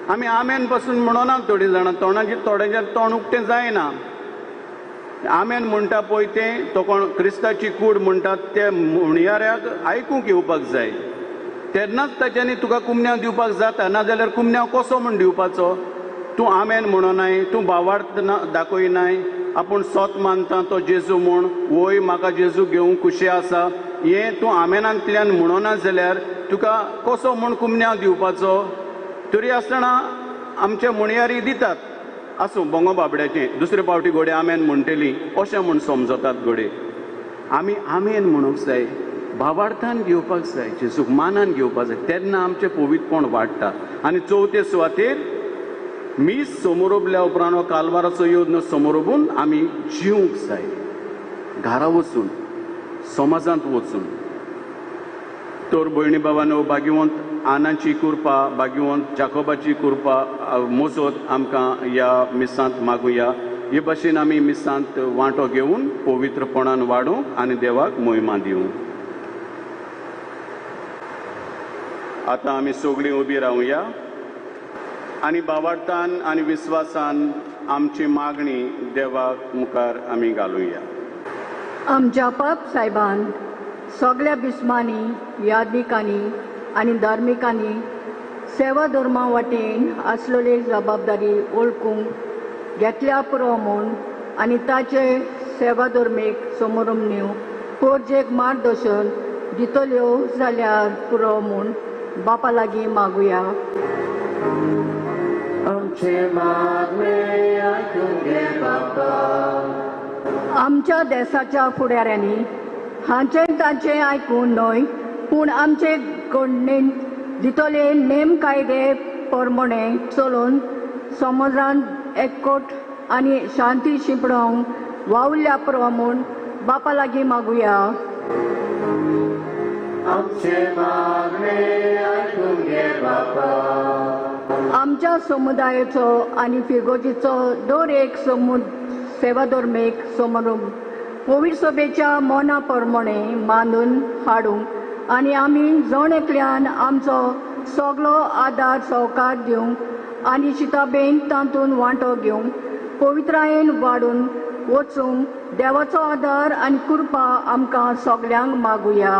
आमी आमेन पासून म्हणना थोडीं जाणां, तोंडाची थोड्यांचें तोंड उक्तें जायना. आमेन म्हणटा पळय तें तो कोण क्रिस्ताची कूड म्हणटात ते म्हणयाऱ्याक आयकूंक येवपाक जाय, तेन्नाच ताच्यांनी तुका कुमन्यांव दिवपाक जाता. नाजाल्यार कुमन्यांव कसो म्हूण दिवपाचो? तूं आमेन म्हणनाय, तूं भावार्थ दाखयनाय, आपूण सोत मानता तो जेजू म्हूण, वय म्हाका जेजू घेवंक खुशी आसा, हें तूं आमेनांतल्यान म्हणना जाल्यार तुका कसो म्हूण कुमन्यांव दिवपाचो? तरी आसतना आमचे म्हणयारी दितात, आसूं बोंगो बाबड्याचें, दुसरे फावटी घोडे आमेन म्हणटली अशें म्हूण समजतात घोडे. आमी आमेन म्हणूंक जाय, भावार्थान घेवपाक जाय, जेजूक मानान घेवपाक जाय, तेन्ना आमचें पवित्रपण वाडटा. आनी चवथे सुवातेर मीस समोरबल्या उपरांत हो कालवाराचो योद्न समोरबून आमी जिवंक जाय, घरा वचून, समाजांत वचून. तर भयणी बाबानो, भाग्यवंत आनाची कृपा, भाग्यवंत जाकोबाची कृपा मोजत आमकां ह्या मिसांत मागुया. हे भाशेन आमी मिसांत वांटो घेवन पवित्रपणान वाडूंक आनी देवाक मोहिमा दिवंक. आतां आमी सगळीं उबी रावया आनी भावार्थान आनी विस्वासान आमची मागणी देवाक मुखार आमी घालुया. आमच्या पाप साहेबान सगळ्या बिस्मांनी, यादनिकांनी आनी धार्मिकांनी सेवा धर्मा वाटेन आसलेली जबाबदारी वळखूंक घेतल्या पुरो म्हूण आनी ताचे सेवा धर्मीक समोरम्न्यो पोरजेक मार्गदर्शन दितल्यो जाल्यार पुरो म्हूण बापा लागीं मागुया. आमचे मागणे आयकून घे बापा. आमच्या देसाच्या फुडाऱ्यांनी हांचें तांचें आयकून न्हय, पूण आमचे कडणेन दितले नेम कायदे प्रमाणे चलोवन समाजांत एकवट आनी शांती शिंपडोवंक वावुरल्या पुरो म्हूण बापा लागीं मागुया. आमचे मागणे आयकून घे बापा. आमच्या समुदायाचो आनी फिरगोजीचो दर एक सेवा धर्मीक समारोह पवित्र सभेच्या मना प्रमाणे मानून हाडूंक आनी आमी जण एकल्यान आमचो सगलो आदार सहकार दिवंक आनी शिताबेन तातूंत वांटो घेवंक पवित्रायेन वाडून वचूंक देवाचो आदार आनी कृपा आमकां सगल्यांक मागुया.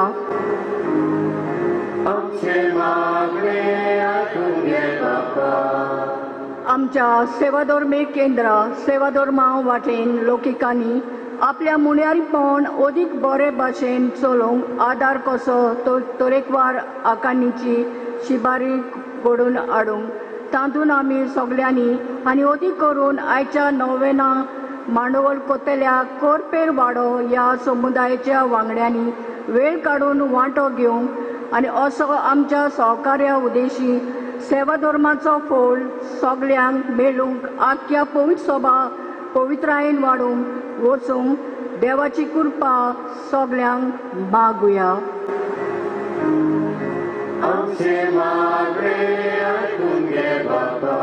आमचे मागणे आयकून घे बापा. आमच्या सेवाधर्मीक केंद्रा सेवाधर्मा वाटेन लोकिकांनी आपल्या मुण्यारीपण अदीक बरे भाशेन चलोवंक आदार कसो तो तरेकवार आकारणीची शिबारी घडोवन हाडूंक तातूंत आमी सगल्यांनी आनी अदीक करून आयच्या नोवेना मांडवळ कोतल्या कोरपेर वाडो ह्या समुदायाच्या वांगड्यांनी वेळ काडून वांटो घेवंक आनी असो आमच्या सहकार्या उद्देशी सेवा धर्माचो फोल सगल्यांक मेळूंक आख्या पवित्र सभा पवित्रायेन वाडूंक वचूंक देवाची कृपा सगल्यांक मागुया. आमचे मागणे आयकून घे बापा.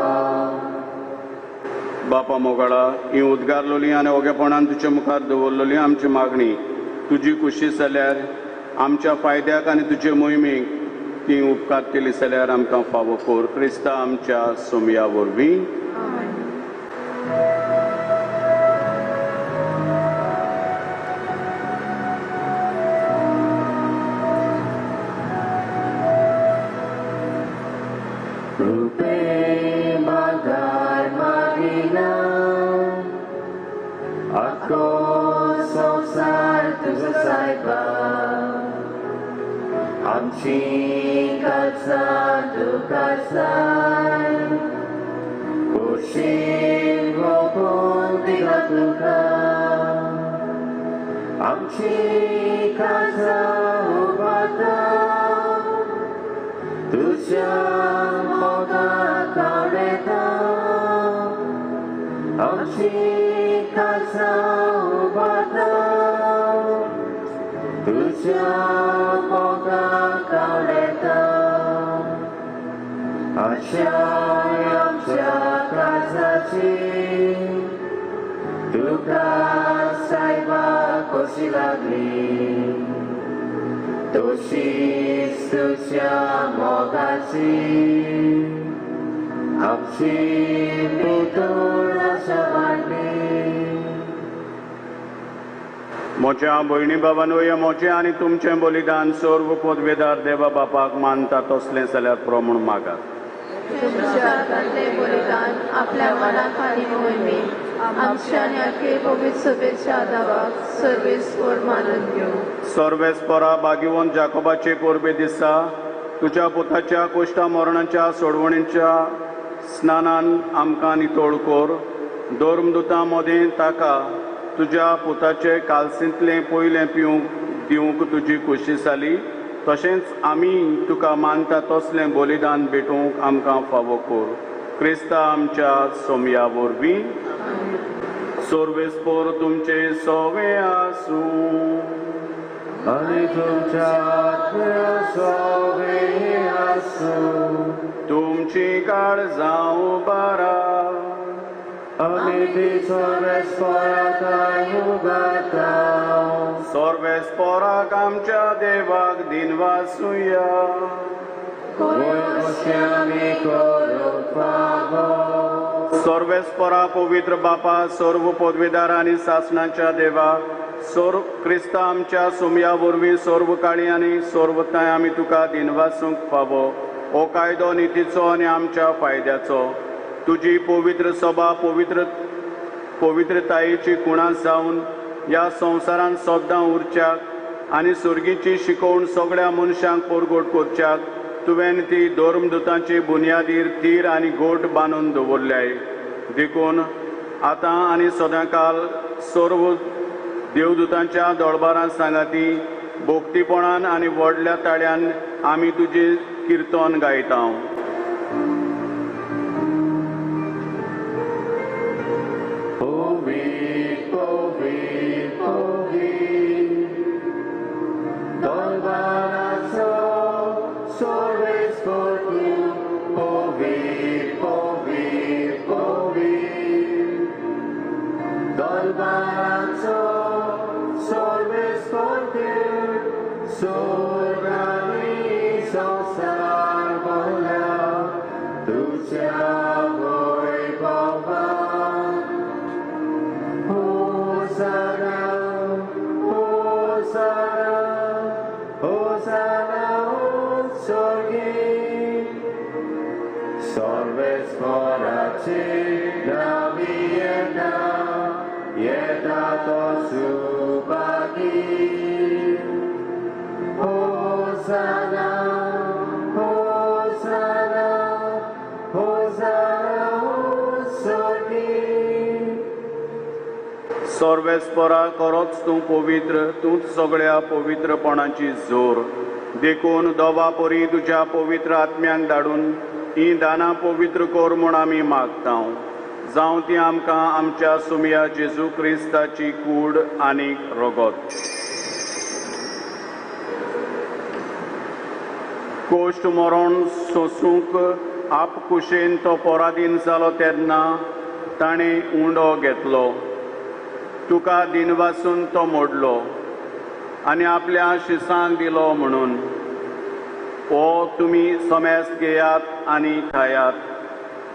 बापा मोगाळा, ही उद्गारलोली आनी ओगेपणान तुजे मुखार दवरलोली आमची मागणी तुजी खुशी जाल्यार आमच्या फायद्याक आनी तुजे मोहिमेक ती उपकार केली जाल्यार आमकां फावो कोर. क्रिस्ता आमच्या सोमया वरवीं. कृपे मागार मागिना आख्खो संवसार तुजो सायबा आमची काळजां तुका जाय कुशीन वोगून दिला तुका आमची काळजां उबारता तुज्या मोगाक आवडटा आमची काळजां उबारता तुज्या मोगाक आवडटा आशा आमच्या काळजाची तुका सायबा कशी लागली तशीच तुज्या मोगाची आमची भितर आशा वाडली. म्हज्या भयणी बाबांनो, हें म्हजें आनी तुमचें बलिदान सर्व पदवेदार देवा बापाक मानता तसलें जाल्यार प्रो म्हूण मागात. तुमच्या हातांतलें बलिदान आपल्या मनाक आनी मोहिमेक आमच्या आनी आखे पवित्र सभेच्या आदावाक सर्वेस्पोर मानून घेवं. सर्वेस्पोरा भाग्यवंत जाकोबाचे परबे दिसा तुज्या पुताच्या कुश्टा मरणाच्या सोडवणीच्या स्नानान आमकां नितळ कर. धर्मदुतां मदें ताका तुज्या पुताचे कालसींतलें पयलें पिवंक दिवंक तुजी खोशी जाली, तशेंच आमी तुका मानता तसलें बलिदान भेटोवंक आमकां फावो कर. क्रिस्ता आमच्या सोमया वरवीं. सर्वेस्पोर तुमचे सोवे आसूं आनी तुमच्या आत्म्या सोवे आसूं. तुमची काळजां उबारा आमी ती सर्वेस्पोराक उबारता. सर्वेस्पोराक आमच्या देवाक दिनवासुया. आमी करूंक फावो. सर्वेस्पोरा पवित्र बापा, सर्व पदवेदार आनी सासणाच्या देवा, सर्व क्रिस्ता आमच्या सोमया वरवीं सर्व काळी आनी सर्वताय आमी तुका दिनवासूंक फावो. हो कायदो नितीचो आनी आमच्या फायद्याचो. तुजी पवित्र सभा पवित्र पवित्रतायेची कुणां जावन ह्या संवसारांत सद्दां उरच्याक आनी सुर्गीची शिकोवण सगळ्या मनशांक परगट करच्याक तुवें ती धर्मदुतांची बुन्यादीर तीर आनी गोट बांदून दवरल्याय. देखून आतां आनी सदांकाल सर्व देवदुतांच्या दळबारांत सांगाती भोक्तीपणान आनी व्हडल्या ताळ्यान आमी तुजें किर्तन गायता. सर्वेस्परा खरोच तूं पवित्र, तूंच सगळ्या पवित्रपणाची जोर. देखून दोवा परी तुज्या पवित्र आत्म्यांक धाडून हीं दानां पवित्र कर म्हूण आमी मागता. जावं ती आमकां आमच्या सुमया जेजू क्रिस्ताची कूड आनी रगत. कोश्ट मरण सोसूंक आपकुशेन तो पराधीन जालो तेन्ना ताणें उंडो घेतलो, तुका दिनवासून तो मोडलो आनी आपल्या शिसांक दिलो म्हणून, ओ तुमी समेस्त घेयात आनी खायात,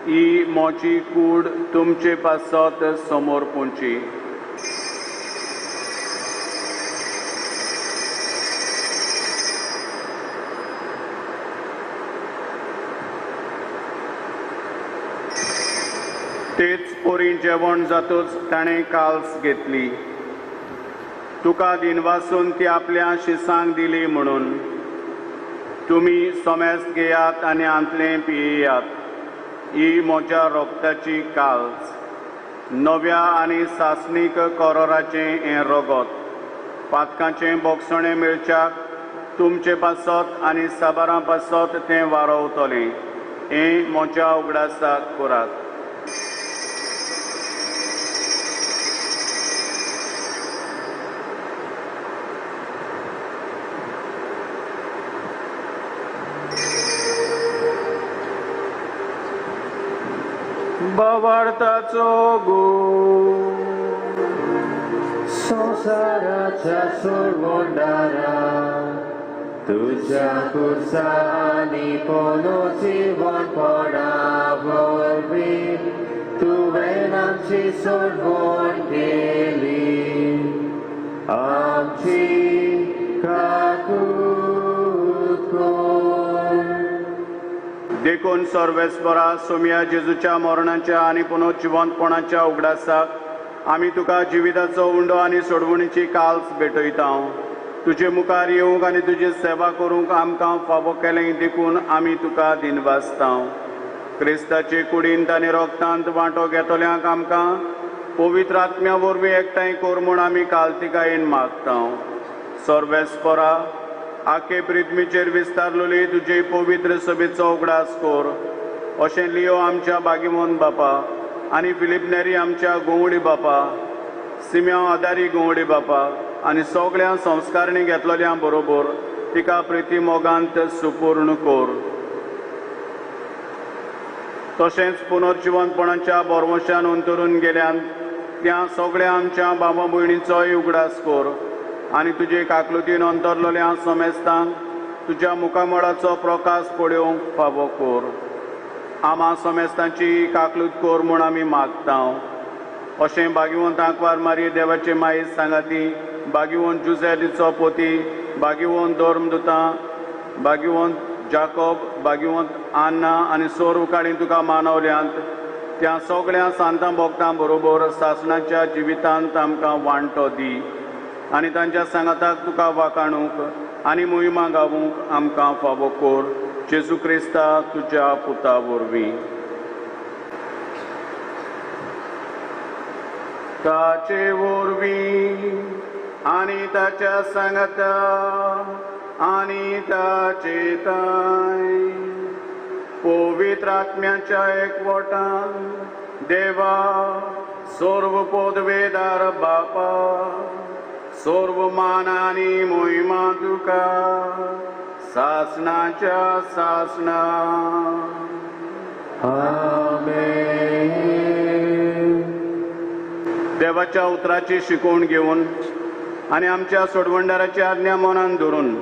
ही मोची कूड तुमचे पासत समोर पुंची. तेच पोरी जेवण जातूच ताणें काल्स घेतली, तुका दिनवासून ती आपल्या शिसांक दिली म्हणून, तुमी सोमेस्त घेयात आनी आंतलें पियेयात, ही म्हज्या रोगताची काल्स, नव्या आनी सासणीक कोरोराचें हें रगत, पातकांचें बोगसणें मेळच्याक तुमचे पासत आनी साबारां पासत तें वारोवतलें, हें म्हज्या उगडासाक करात. बावार्थाचो गो संवसाराच्या सोडवणारा तुज्या खुर्सा आनी पुनर्जिवनपणा वरवीं तुवें आमची सोडवण केली, आमची काकूत कर. देखून सर्वेस्परा सोमया जेजूच्या मरणाच्या आनी पुनर्जिवंतपणाच्या उगडासाक आमी तुका जिविताचो उंडो आनी सोडवणीची काल्स भेटयता. तुजे मुखार येवंक आनी तुजी सेवा करूंक आमकां फावो केलें देखून आमी तुका दिनवासता. क्रिस्ताचे कुडींत आनी रोगतांत वांटो घेतल्यांक आमकां पवित्र आत्म्या वरवीं एकठांय कर म्हूण आमी कालतिकायेन मागता. सर्वेस्परा आखे पृथ्वीचेर विस्तारलेली तुजे पवित्र सभेचो उगडास कर, अशें लियो आमच्या बागीमोन बापा आनी फिलीप नेरी आमच्या गोवडी बापा, सिम्यांव आदारी गोवडी बापा आनी सगळ्या संस्कारणी घेतलेल्या बरोबर तिका प्रिती मोगांत सुपूर्ण कर. तशेंच पुनर्जिवंतपणाच्या बोरवशान अंतरून गेल्यान त्या सगळ्या आमच्या बाबा भयणीचोय उगडास कर आनी तुजे काकलुतीन अंतरलेल्या समेस्तांक तुज्या मुखामळाचो प्रकाश पळोवंक फावो कर. आमा समेस्तांची काकलूत कर म्हूण आमी मागता. अशें भाग्यवंत आंकवार मारी देवाचे माई सांगाती, भाग्यवंत जुझेलीचो पोती, भाग्यवंत धर्मदुतां, भाग्यवंत जाकोब, भाग्यवंत आन्ना आनी सोर्व काळी तुका मानवल्यांत त्या सगळ्या सांतां भोगतां बरोबर सासणाच्या जिवितांत आमकां वांटो दी आनी तांच्या सांगाताक तुका वाखाणूंक आनी मोहिमा गावूंक आमकां फावो कर, जेजू क्रिस्ता तुज्या पुता वरवीं. ताचे वरवीं आनी ताच्या सांगाता आनी ताचे ताय पवित्र आत्म्याच्या एकवटान देवा सर्व पदवेदार बापा, सर्व मान आनी मोहिमा तुका सासणाच्या सासणा. आमेन. देवाच्या उतराची शिकवण घेवन आनी आमच्या सोडवणदाराची आज्ञा मनान धरून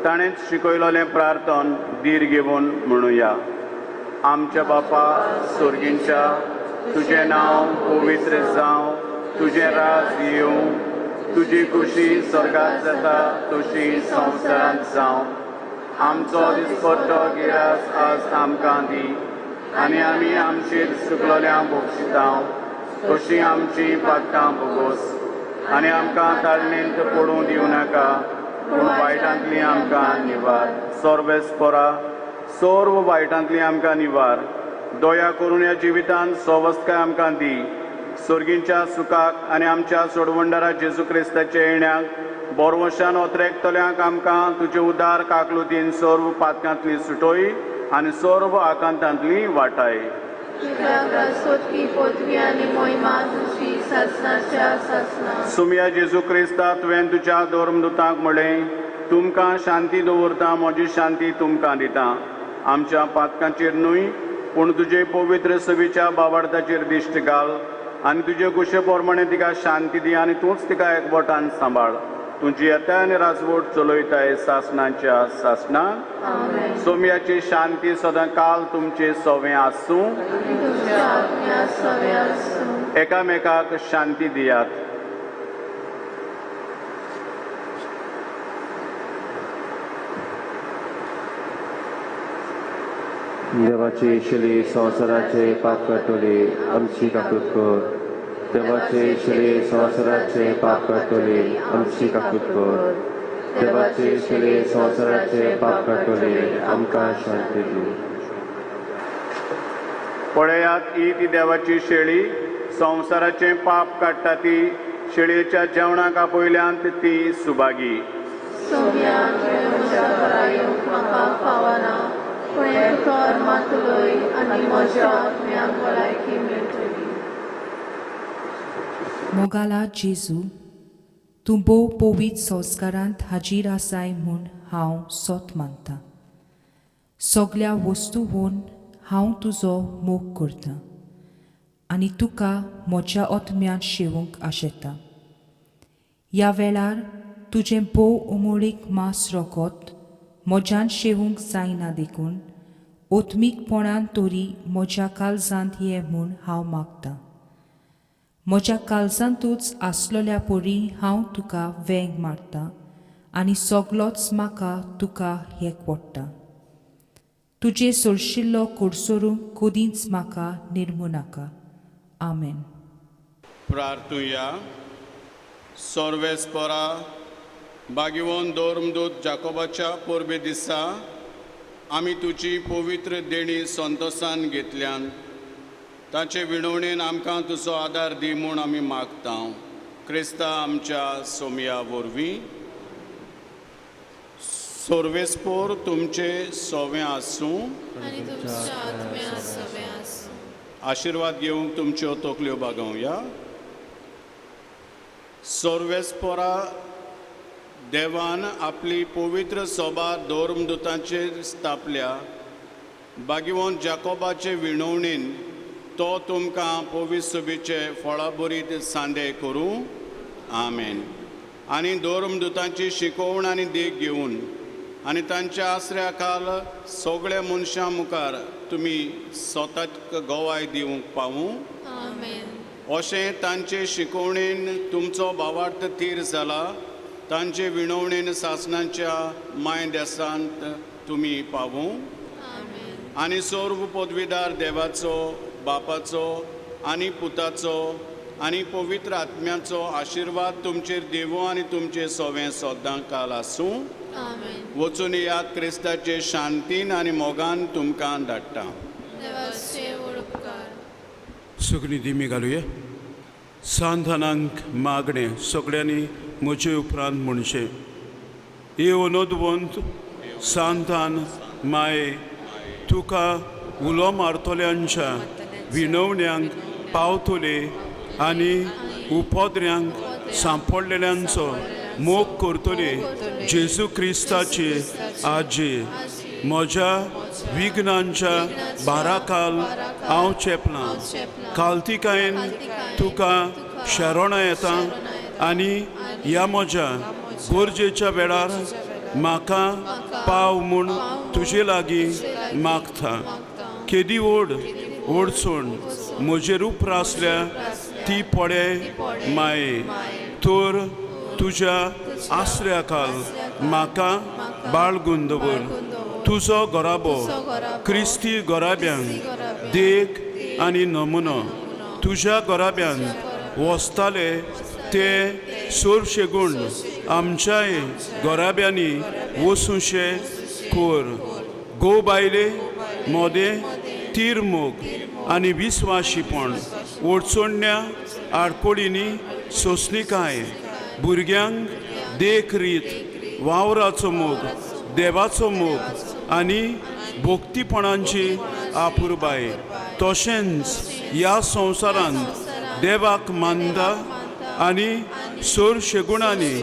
ताणेंच शिकयलेलें प्रार्थन धीर घेवन म्हणुया. आमच्या बापा सोर्गींच्या, तुजें नांव पवित्र जावं, तुजें राज येवं, तुजी खुशी स्वर्गात जाता तशी संवसारांत जावं. आमचो दिसपट्टो गिरास आज आमकां दी आनी आमी आमचेर चुकलोल्या बोगशिता तशी आमची पातकां भोगोस आनी आमकां ताळणेंत पडूं दिवं नाका, पूण वायटांतली आमकां निवार. सर्वेस्परा सर्व वायटांतली आमकां निवार, दया करून ह्या जिवितांत सवस्तकाय आमकां दी. सोर्गींच्या सुखाक आनी आमच्या सोडवणदारा जेजू क्रिस्ताच्या येण्याक बोरवशान ओतरेकतल्यांक आमकां तुजे उदार काकलुतीन सर्व पातकांतली सुटोय आनी सर्व आकांतांतली वाटाय. सुमया जेजू क्रिस्ता, तुवें तुज्या धर्मदुतांक म्हणलें, तुमकां शांती दवरता, म्हजी शांती तुमकां दिता. आमच्या पातकांचेर न्हय पूण तुजे पवित्र सभेच्या बाबार्थाचेर दिश्ट घाल आनी तुजे कुशे प्रमाणे तिका शांती दी आनी तूंच तिका एकवटान सांबाळ. तुजी येताय आनी राजवट चलयताय सासणाच्या सासणा. सोमयाची शांती सदां काल तुमचे सवें आसूं. एकामेकाक शांती दियात. देवाची शेली संवसाराचे पाप काडटली आमची काकूत कर. देवाची शेली संवसाराचे पाप काडटली आमची काकूत कर. देवाची शेली संवसाराचे पाप काडटली आमकां शांती दी. पळयात, ही ती देवाची शेळी, संवसाराचें पाप काडटा ती. शेळयेच्या जेवणाक आपयल्यान ती सुभागी. सोम्या, तुवें म्हज्या घरा येवंक म्हाका फावना, पूण एक उतर मात उलय आनी म्हज्या आत्म्याक भलायकी मेळटली. मोगाला जेजू, तूं भोव पवित्र संस्कारांत हाजीर आसाय म्हूण हांव सोत मानतां. सगल्या वस्तूवन हांव तुजो मोग करतां आनी तुका म्हज्या आत्म्यांत शेवूंक आशेतां. ह्या वेळार तुजें भोव उमळीक मास रोखत म्हज्यान शेवूंक जायना देखून ओत्मीकपणान तरी म्हज्या काळजांत ये म्हूण हांव मागतां. म्हज्या काळजांतूच आसलेल्या परी हांव तुका वेंग मारतां आनी सगलोच म्हाका तुका एक पडटा. तुजे सोरशिल्लो कोडसोरूंक कदींच म्हाका निर्मू नाका. आमेन. प्रार्थुया. सर्वेस्परा, भाग्यवंत धर्मदूत जाकोबाच्या परबे दिसा आमी तुजी पवित्र देणी संतोसान घेतल्यान ताचे विणवणेन आमकां तुजो आदार दी म्हूण आमी मागता. क्रिस्ता आमच्या सोमया वरवीं. सर्वेस्पोर तुमचे सोवें आसूं. आशिर्वाद घेवंक तुमच्यो तकल्यो बागोवया. सर्वेस्पोरा, देवान आपली पवित्र सभा धर्मदूतांचेर स्थापल्या. भाग्यवंत जाकोबाचे विणवणेन तो तुमकां पवित्र सभेचे फळाभरीत सांदे करूं. आमेन. आनी धर्मदूतांची शिकोवण आनी देख घेवन आनी तांच्या आसऱ्या खाल सगळ्या मनशां मुखार तुमी स्वताक गवाय दिवंक पावूं. अशें तांचे शिकोवणेन तुमचो भावार्थ थीर जाला. तांचे विणवणेन सासणाच्या माय देसांत तुमी पावूं. आनी सर्व पदवीदार देवाचो, बापाचो आनी पुताचो आनी पवित्र आत्म्याचो आशिर्वाद तुमचेर देवो आनी तुमचे सोवें सदां काल आसूं. वचून ह्या क्रिस्ताचे शांतीन आनी मोगान तुमकां धाडटा. सगळीं दिमी घालुया. सांधनांक मागणें सगळ्यांनी म्हजे उपरांत म्हणचें. ए अनोदवंत सांतान माये, तुका उलो मारतल्यांच्या विनवण्यांक पावतले आनी उपद्र्यांक सांपडलेल्यांचो मोग करतले जेजू क्रिस्ताचे आजे. म्हज्या विघ्नांच्या बाराकाल हांव चेपलां. कालतिकायेन तुका शरणां येता आनी ह्या म्हज्या गरजेच्या वेळार म्हाका पाव म्हूण तुजे लागीं मागता. केदी व्हड अडचण म्हजेर उप्रासल्या ती पडे माये, तर तुज्या आसऱ्या खाल म्हाका बाळगून दवर. तुजो घराबो क्रिस्ती घराब्यांक देख आनी नमुनो. तुज्या घराब्यांत वसताले ते सोरशे गूण आमच्याय घराब्यांनी वसुशे कर. घोव बायले मोदें तीर मोग आनी विस्वाशीपण, अडचण्या आडकोळींनी सोंसणीकाय, भुरग्यांक देख रीत, वावराचो मोग, देवाचो मोग आनी भक्तीपणांची आपुरबाय. तशेंच ह्या संवसारांत देवाक मानता आनी सोरशे गुणांनी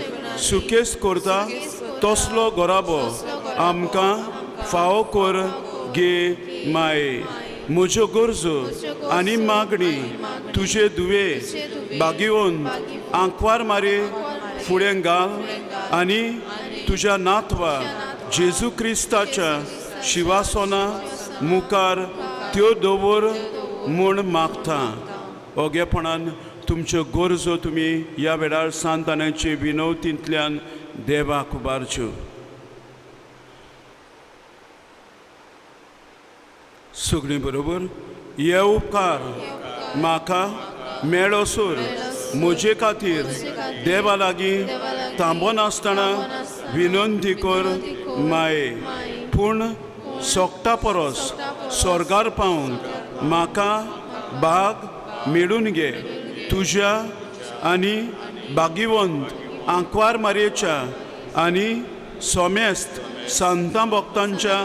सुकेस करता तसलो घराबो आमकां फावो कर गे माये. म्हज्यो गरजो आनी मागणी तुजे दुवे बागेवन आंकवार मारे फुडें घाल आनी तुज्या नातवा जेजू क्रिस्ताच्या शिवासना मुखार त्यो दवर म्हूण मागता. ओगेपणान तुमच्यो गरजो तुमी ह्या वेळार सांतानाचे विनवतींतल्यान देवाक उबारच्यो. सगळीं बरोबर हे उपकार म्हाका मेळोसर म्हजे खातीर देवा लागीं थांबनासतना विनंती कर माये पूण सोगटा परस स्वर्गार पावूंक म्हाका भाग मेळून घे तुज्या आनी भागीवंत आंकवार मारयेच्या आनी सोमेस्त संतां भक्तांच्या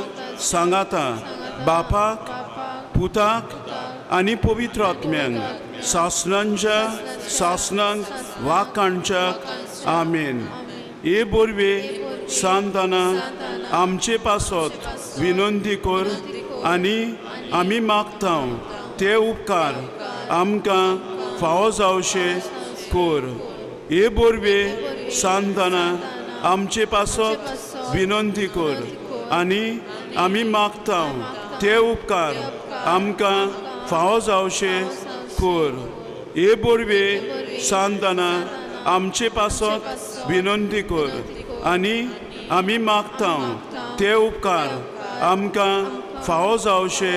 सांगाता बापाक पुताक आनी पवित्र आत्म्यांक सासणांच्या सासणांक वाकांच्याक आमेन. हे बोरवे सांताना आमचे पासत विनंती कर आनी आमी मागता ते उपकार आमकां फावो जावशे कर. हे बोरवे सांताना आमचे पासत विनंती कर आनी आमी मागता ते उपकार आमकां फावो जावशे कर. हे बोरवे सांताना आमचे पासत विनंती कर आनी आमी मागता ते उपकार आमकां फावो जावशे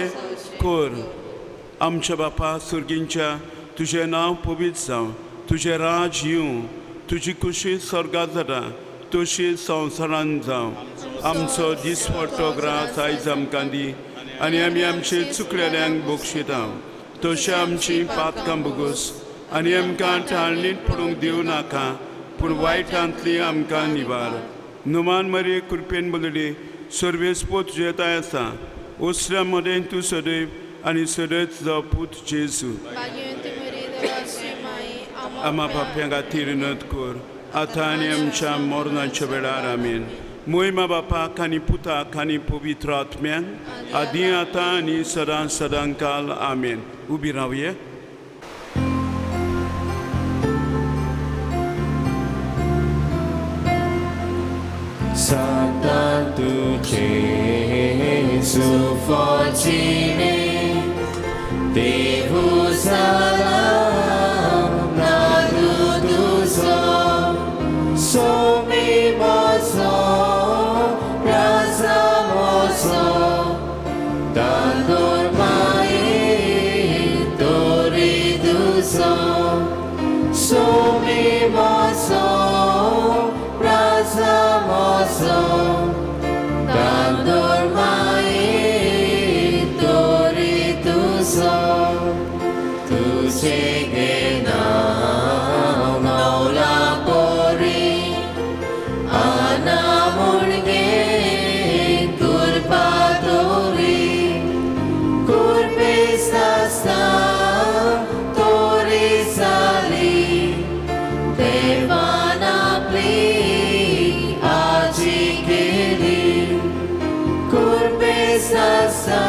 कर. आमच्या बापा सुर्गींच्या तुजें नांव पवित्र जावं, तुजें राज येवं, तुजी कुशी स्वर्गांत जाता तशी संवसारांत जावं. आमचो दिसपट्टो ग्रास आयज आमकां दी आनी आमी आमचे चुकलेल्यांक बक्षिता तशें आमची पातकां भोगोस आनी आमकां टाळणीत पडूंक दिवं नाका पूण वायटांतली आमकां निवार. नुमान मरे कृपेन बोलली सर्वेस्पो तुजें ताय आसा ओसऱ्या मदें तूं सदैव आनी सदैच जावं पूत जेजू. आमा बाप्यां खातीर नद कर आतां आनी आमच्या मरणाच्या वेळार आमेन. मोयमा बापाक आनी पुताक आनी पवित्र आत्म्याक आदी आतां आनी सदां सदां काल आमेन. उबी रावया. Santo Gesù fortine, Deus salam naduduso, somimoso, rasamoso, dandormai toriduso, somimoso, rasamoso, dandormai torituso, tu chegena naula pori, anamurge kurpatori, kurpesasta tori sali, devana pli aci keli, kurpesasta